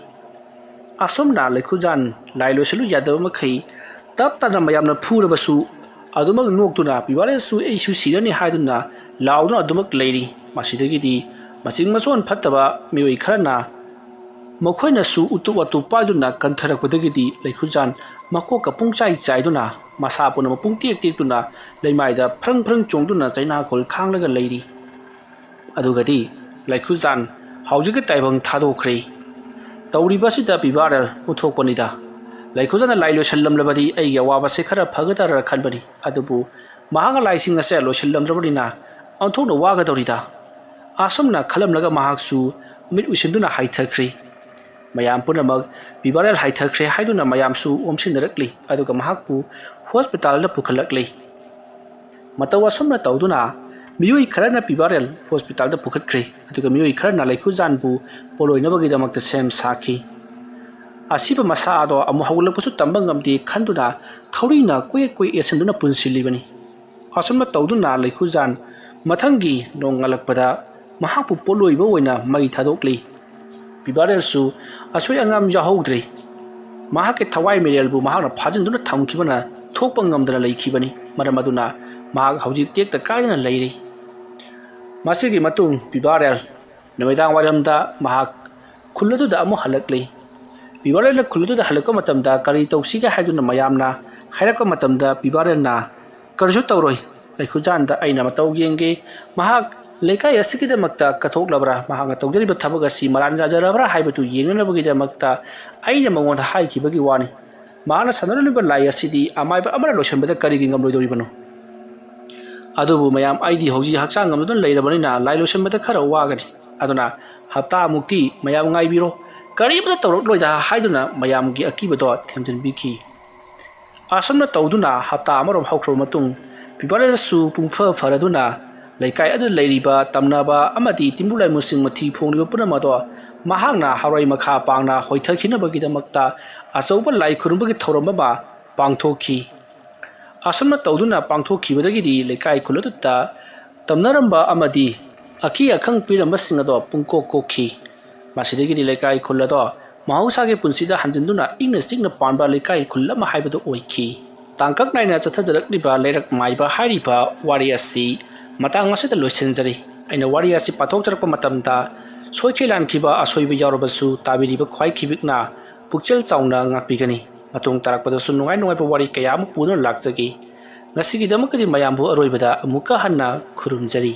ꯑꯁꯣꯝꯅ ꯂꯩꯈꯨꯖꯥꯟ ꯂꯥꯏ ꯂꯣꯏꯁꯤꯜꯂꯨ ꯌꯥꯗꯕ ꯃꯈꯩ ꯇꯞ ꯇꯥꯅ ꯃꯌꯥꯝꯅ ꯐꯨꯔꯕꯁꯨ ꯑꯗꯨꯃꯛ ꯅꯣꯛꯇꯨꯅ ꯄꯤꯕꯥꯔꯦꯜꯁꯨ "ꯑꯩꯁꯨ ꯁꯤꯔꯅꯤ" ꯍꯥꯏꯗꯨꯅ ꯂꯥꯎꯗꯨꯅ ꯑꯗꯨꯃꯛ ꯂꯩꯔꯤ꯫ ꯃꯁꯤꯗꯒꯤꯗꯤ ꯃꯆꯤꯡ ꯃꯆꯣꯟ ꯐꯠꯇꯕ ꯃꯤꯑꯣꯏ ꯈꯔꯅ ꯃꯈꯣꯏꯅꯁꯨ ꯎꯇꯨꯞ ꯋꯥꯇꯨꯞ ꯄꯥꯏꯗꯨꯅ ꯀꯟꯊꯔꯛꯄꯗꯒꯤꯗꯤ ꯂꯩꯈꯨꯖꯥꯟ ꯃꯀꯣꯛꯀ ꯄꯨꯡꯆꯥꯏ ꯆꯥꯏꯗꯨꯅ, ꯃꯁꯥ ꯄꯨꯝꯅꯃꯛ ꯄꯨꯡꯇꯦꯛ ꯇꯦꯛꯇꯨꯅ, ꯂꯩꯃꯥꯏꯗ ꯐ꯭ꯔꯪ ꯐ꯭ꯔꯪ ꯆꯣꯡꯗꯨꯅ ꯆꯩꯅꯥꯈꯣꯜ ꯈꯥꯡꯂꯒ ꯂꯩꯔꯤ꯫ ꯑꯗꯨꯒꯗꯤ ꯂꯩꯈꯨꯖꯥꯟ ꯍꯧꯖꯤꯛꯀꯤ ꯇꯥꯏꯕꯪ ꯊꯥꯗꯣꯛꯈ꯭ꯔꯦ꯫ ꯇꯧꯔꯤꯕꯁꯤꯗ ꯄꯤꯕꯥꯔꯦꯜ ꯎꯠꯊꯣꯛꯄꯅꯤꯗ꯫ ꯂꯩꯈꯨꯖꯥꯟꯅ ꯂꯥꯏ ꯂꯣꯏꯁꯤꯜꯂꯝꯂꯕꯗꯤ ꯑꯩꯒꯤ ꯑꯋꯥꯕꯁꯦ ꯈꯔ ꯐꯒꯗ꯭ꯔꯥ ꯈꯟꯕꯅꯤ꯫ ꯑꯗꯨꯕꯨ ꯃꯍꯥꯛꯅ ꯂꯥꯏꯁꯤꯡ ꯑꯁꯦ ꯂꯣꯏꯁꯤꯜꯂꯝꯗ꯭ꯔꯕꯅꯤꯅ ꯑꯣꯟꯊꯣꯛꯅ ꯋꯥꯒꯗꯧꯔꯤꯗ꯫ ꯑꯁꯨꯝꯅ ꯈꯜꯂꯝꯂꯒ ꯃꯍꯥꯛꯁꯨ ꯃꯤꯠ ꯎꯏꯁꯤꯟꯗꯨꯅ ꯍꯥꯏꯊꯈ꯭ꯔꯦ꯫ ꯃꯌꯥꯝ ꯄꯨꯝꯅꯃꯛ ꯄꯤꯕꯥꯔꯦꯜ ꯍꯥꯏꯊꯈ꯭ꯔꯦ ꯍꯥꯏꯗꯨꯅ ꯃꯌꯥꯝꯁꯨ ꯑꯣꯝꯁꯤꯟꯅꯔꯛꯂꯤ, ꯑꯗꯨꯒ ꯃꯍꯥꯛꯄꯨ ꯍꯣꯁꯄꯤꯇꯥꯜꯗ ꯄꯨꯈꯠꯂꯛꯂꯤ꯫ ꯃꯇꯧ ꯑꯁꯨꯝꯅ ꯇꯧꯗꯨꯅ ꯃꯤꯑꯣꯏ ꯈꯔꯅ ꯄꯤꯕꯥꯔꯦꯜ ꯍꯣꯁꯄꯤꯇꯥꯜꯗ ꯄꯨꯈꯠꯈ꯭ꯔꯦ, ꯑꯗꯨꯒ ꯃꯤꯑꯣꯏ ꯈꯔꯅ ꯂꯩꯈꯨꯖꯥꯟꯕꯨ ꯄꯣꯂꯣꯏꯅꯕꯒꯤꯗꯃꯛꯇ ꯁꯦꯝ ꯁꯥꯈꯤ꯫ ꯑꯁꯤꯕ ꯃꯁꯥ ꯑꯗꯣ ꯑꯃꯨꯛ ꯍꯧꯒꯠꯂꯛꯄꯁꯨ ꯇꯝꯕ ꯉꯝꯗꯦ ꯈꯟꯗꯨꯅ ꯊꯧꯔꯤꯅ ꯀꯣꯏꯌꯦꯠ ꯀꯣꯏꯌꯦꯠ ꯌꯦꯠꯁꯤꯟꯗꯨꯅ ꯄꯨꯟꯁꯤꯜꯂꯤꯕꯅꯤ꯫ ꯑꯁꯨꯝꯅ ꯇꯧꯗꯨꯅ ꯂꯩꯈꯨꯖꯥꯟ ꯃꯊꯪꯒꯤ ꯅꯣꯡꯉꯥꯜꯂꯛꯄꯗ ꯃꯍꯥꯛꯄꯨ ꯄꯣꯠꯂꯣꯏꯕ ꯑꯣꯏꯅ ꯃꯩ ꯊꯥꯗꯣꯛꯂꯤ꯫ ꯄꯤꯕꯥꯔꯦꯜꯁꯨ ꯑꯁꯣꯏ ꯑꯉꯥꯝ ꯌꯥꯎꯍꯧꯗ꯭ꯔꯦ꯫ ꯃꯍꯥꯛꯀꯤ ꯊꯋꯥꯏ ꯃꯤꯔꯦꯜꯕꯨ ꯃꯍꯥꯛꯅ ꯐꯥꯖꯤꯟꯗꯨꯅ ꯊꯝꯈꯤꯕꯅ ꯊꯣꯛꯄ ꯉꯝꯗꯅ ꯂꯩꯈꯤꯕꯅꯤ꯫ ꯃꯔꯝ ꯑꯗꯨꯅ ꯃꯍꯥꯛ ꯍꯧꯖꯤꯛ ꯇꯦꯛꯇ ꯀꯥꯏꯗꯅ ꯂꯩꯔꯤ꯫ ꯃꯁꯤꯒꯤ ꯃꯇꯨꯡ ꯄꯤꯕꯥꯔꯦꯜ ꯅꯨꯃꯤꯗꯥꯡ ꯋꯥꯏꯔꯝꯗ ꯃꯍꯥꯛ ꯈꯨꯜ ꯑꯗꯨꯗ ꯑꯃꯨꯛ ꯍꯜꯂꯛꯂꯤ꯫ ꯄꯤꯕꯥꯔꯦꯜꯅ ꯈꯨꯜ ꯑꯗꯨꯗ ꯍꯜꯂꯛꯄ ꯃꯇꯝꯗ ꯀꯔꯤ ꯇꯧꯁꯤꯒꯦ ꯍꯥꯏꯗꯨꯅ ꯃꯌꯥꯝꯅ ꯍꯥꯏꯔꯛꯄ ꯃꯇꯝꯗ ꯄꯤꯕꯥꯔꯦꯜꯅ "ꯀꯔꯤꯁꯨ ꯇꯧꯔꯣꯏ꯫ ꯂꯩꯈꯨꯖꯥꯟꯗ ꯑꯩꯅ ꯃꯇꯧ ꯌꯦꯡꯒꯦ꯫ ꯃꯍꯥꯛ ꯂꯩꯀꯥꯏ ꯑꯁꯤꯒꯤꯗꯃꯛꯇ ꯀꯠꯊꯣꯛꯂꯕ꯭ꯔꯥ, ꯃꯍꯥꯛꯅ ꯇꯧꯖꯔꯤꯕ ꯊꯕꯛ ꯑꯁꯤ ꯃꯔꯥꯟ ꯌꯥꯖꯔꯕ꯭ꯔꯥ ꯍꯥꯏꯕꯗꯨ ꯌꯦꯡꯅꯅꯕꯒꯤꯗꯃꯛꯇ ꯑꯩꯅ ꯃꯉꯣꯟꯗ ꯍꯥꯏꯈꯤꯕꯒꯤ ꯋꯥꯅꯤ꯫ ꯃꯍꯥꯛꯅ ꯁꯥꯟꯅꯔꯨꯂꯤꯕ ꯂꯥꯏ ꯑꯁꯤꯗꯤ ꯑꯃꯥꯏꯕ ꯑꯃꯅ ꯂꯣꯏꯁꯤꯟꯕꯗ ꯀꯔꯤꯒꯤ ꯉꯝꯂꯣꯏꯗꯧꯔꯤꯕꯅꯣ? ꯑꯗꯨꯕꯨ ꯃꯌꯥꯝ, ꯑꯩꯗꯤ ꯍꯧꯖꯤꯛ ꯍꯛꯆꯥꯡ ꯉꯝꯗꯨꯅ ꯂꯩꯔꯕꯅꯤꯅ ꯂꯥꯏ ꯂꯣꯏꯁꯤꯟꯕꯗ ꯈꯔ ꯋꯥꯒꯅꯤ꯫ ꯑꯗꯨꯅ ꯍꯞꯇꯥꯃꯨꯛꯇꯤ ꯃꯌꯥꯝ ꯉꯥꯏꯕꯤꯔꯣ, ꯀꯔꯤꯃꯠꯇ ꯇꯧꯔꯛꯂꯣꯏꯗ" ꯍꯥꯏꯗꯨꯅ ꯃꯌꯥꯝꯒꯤ ꯑꯀꯤꯕꯗꯣ ꯊꯦꯝꯖꯤꯟꯕꯤꯈꯤ꯫ ꯑꯁꯨꯝꯅ ꯇꯧꯗꯨꯅ ꯍꯞꯇꯥ ꯑꯃꯔꯣꯝ ꯍꯧꯈ꯭ꯔꯕ ꯃꯇꯨꯡ, ꯄꯤꯕꯥꯔꯦꯜꯁꯨ ꯄꯨꯡꯐ ꯐꯔꯗꯨꯅ ꯂꯩꯀꯥꯏ ꯑꯗꯨꯗ ꯂꯩꯔꯤꯕ ꯇꯝꯅꯕ ꯑꯃꯗꯤ ꯇꯤꯝꯕꯨ ꯂꯥꯏꯃꯨꯁꯤꯡ ꯃꯊꯤ ꯐꯣꯡꯂꯤꯕ ꯄꯨꯝꯅꯃꯛ ꯑꯗꯣ ꯃꯍꯥꯛꯅ ꯍꯔꯣꯏ ꯃꯈꯥ ꯄꯥꯡꯅ ꯍꯣꯏꯊꯈꯤꯅꯕꯒꯤꯗꯃꯛꯇ ꯑꯆꯧꯕ ꯂꯥꯏ ꯈꯨꯔꯨꯝꯕꯒꯤ ꯊꯧꯔꯝ ꯑꯃ ꯄꯥꯡꯊꯣꯛꯈꯤ꯫ ꯑꯁꯨꯝꯅ ꯇꯧꯗꯨꯅ ꯄꯥꯡꯊꯣꯛꯈꯤꯕꯗꯒꯤꯗꯤ ꯂꯩꯀꯥꯏ ꯈꯨꯜ ꯑꯗꯨꯗ ꯇꯝꯅꯔꯝꯕ ꯑꯃꯗꯤ ꯑꯀꯤ ꯑꯈꯪ ꯄꯤꯔꯝꯕꯁꯤꯡ ꯑꯗꯣ ꯄꯨꯡꯀꯣꯛ ꯀꯣꯛꯈꯤ꯫ ꯃꯁꯤꯗꯒꯤꯗꯤ ꯂꯩꯀꯥꯏ ꯈꯨꯜ ꯑꯗꯣ ꯃꯍꯧꯁꯥꯒꯤ ꯄꯨꯟꯁꯤꯗ ꯍꯟꯖꯤꯟꯗꯨꯅ ꯏꯪꯅ ꯆꯤꯛꯅ ꯄꯥꯟꯕ ꯂꯩꯀꯥꯏ ꯈꯨꯜ ꯑꯃ ꯍꯥꯏꯕꯗꯨ ꯑꯣꯏꯈꯤ꯫ ꯇꯥꯡꯀꯛ ꯅꯥꯏꯅ ꯆꯠꯊꯖꯔꯛꯂꯤꯕ ꯂꯩꯔꯛ ꯃꯥꯏꯕ ꯍꯥꯏꯔꯤꯕ ꯋꯥꯔꯤ ꯑꯁꯤ ꯃꯇꯥꯡ ꯑꯁꯤꯗ ꯂꯣꯏꯁꯤꯟꯖꯔꯤ꯫ ꯑꯩꯅ ꯋꯥꯔꯤ ꯑꯁꯤ ꯄꯥꯊꯣꯛꯆꯔꯛꯄ ꯃꯇꯝꯗ ꯁꯣꯏꯈꯤ ꯂꯥꯟꯈꯤꯕ ꯑꯁꯣꯏꯕ ꯌꯥꯎꯔꯕꯁꯨ ꯇꯥꯕꯤꯔꯤꯕ ꯈ꯭ꯋꯥꯏ ꯈꯤꯕꯤꯛꯅ ꯄꯨꯛꯆꯦꯜ ꯆꯥꯎꯅ ꯉꯥꯛꯄꯤꯒꯅꯤ꯫ ꯃꯇꯨꯡ ꯇꯥꯔꯛꯄꯗꯁꯨ ꯅꯨꯡꯉꯥꯏ ꯅꯨꯡꯉꯥꯏꯕ ꯋꯥꯔꯤ ꯀꯌꯥ ꯑꯃ ꯄꯨꯗꯨꯅ ꯂꯥꯛꯆꯒꯦ꯫ ꯉꯁꯤꯒꯤꯗꯃꯛꯇꯗꯤ ꯃꯌꯥꯝꯕꯨ ꯑꯔꯣꯏꯕꯗ ꯑꯃꯨꯛꯀ ꯍꯟꯅ ꯈꯨꯔꯨꯝꯖꯔꯤ꯫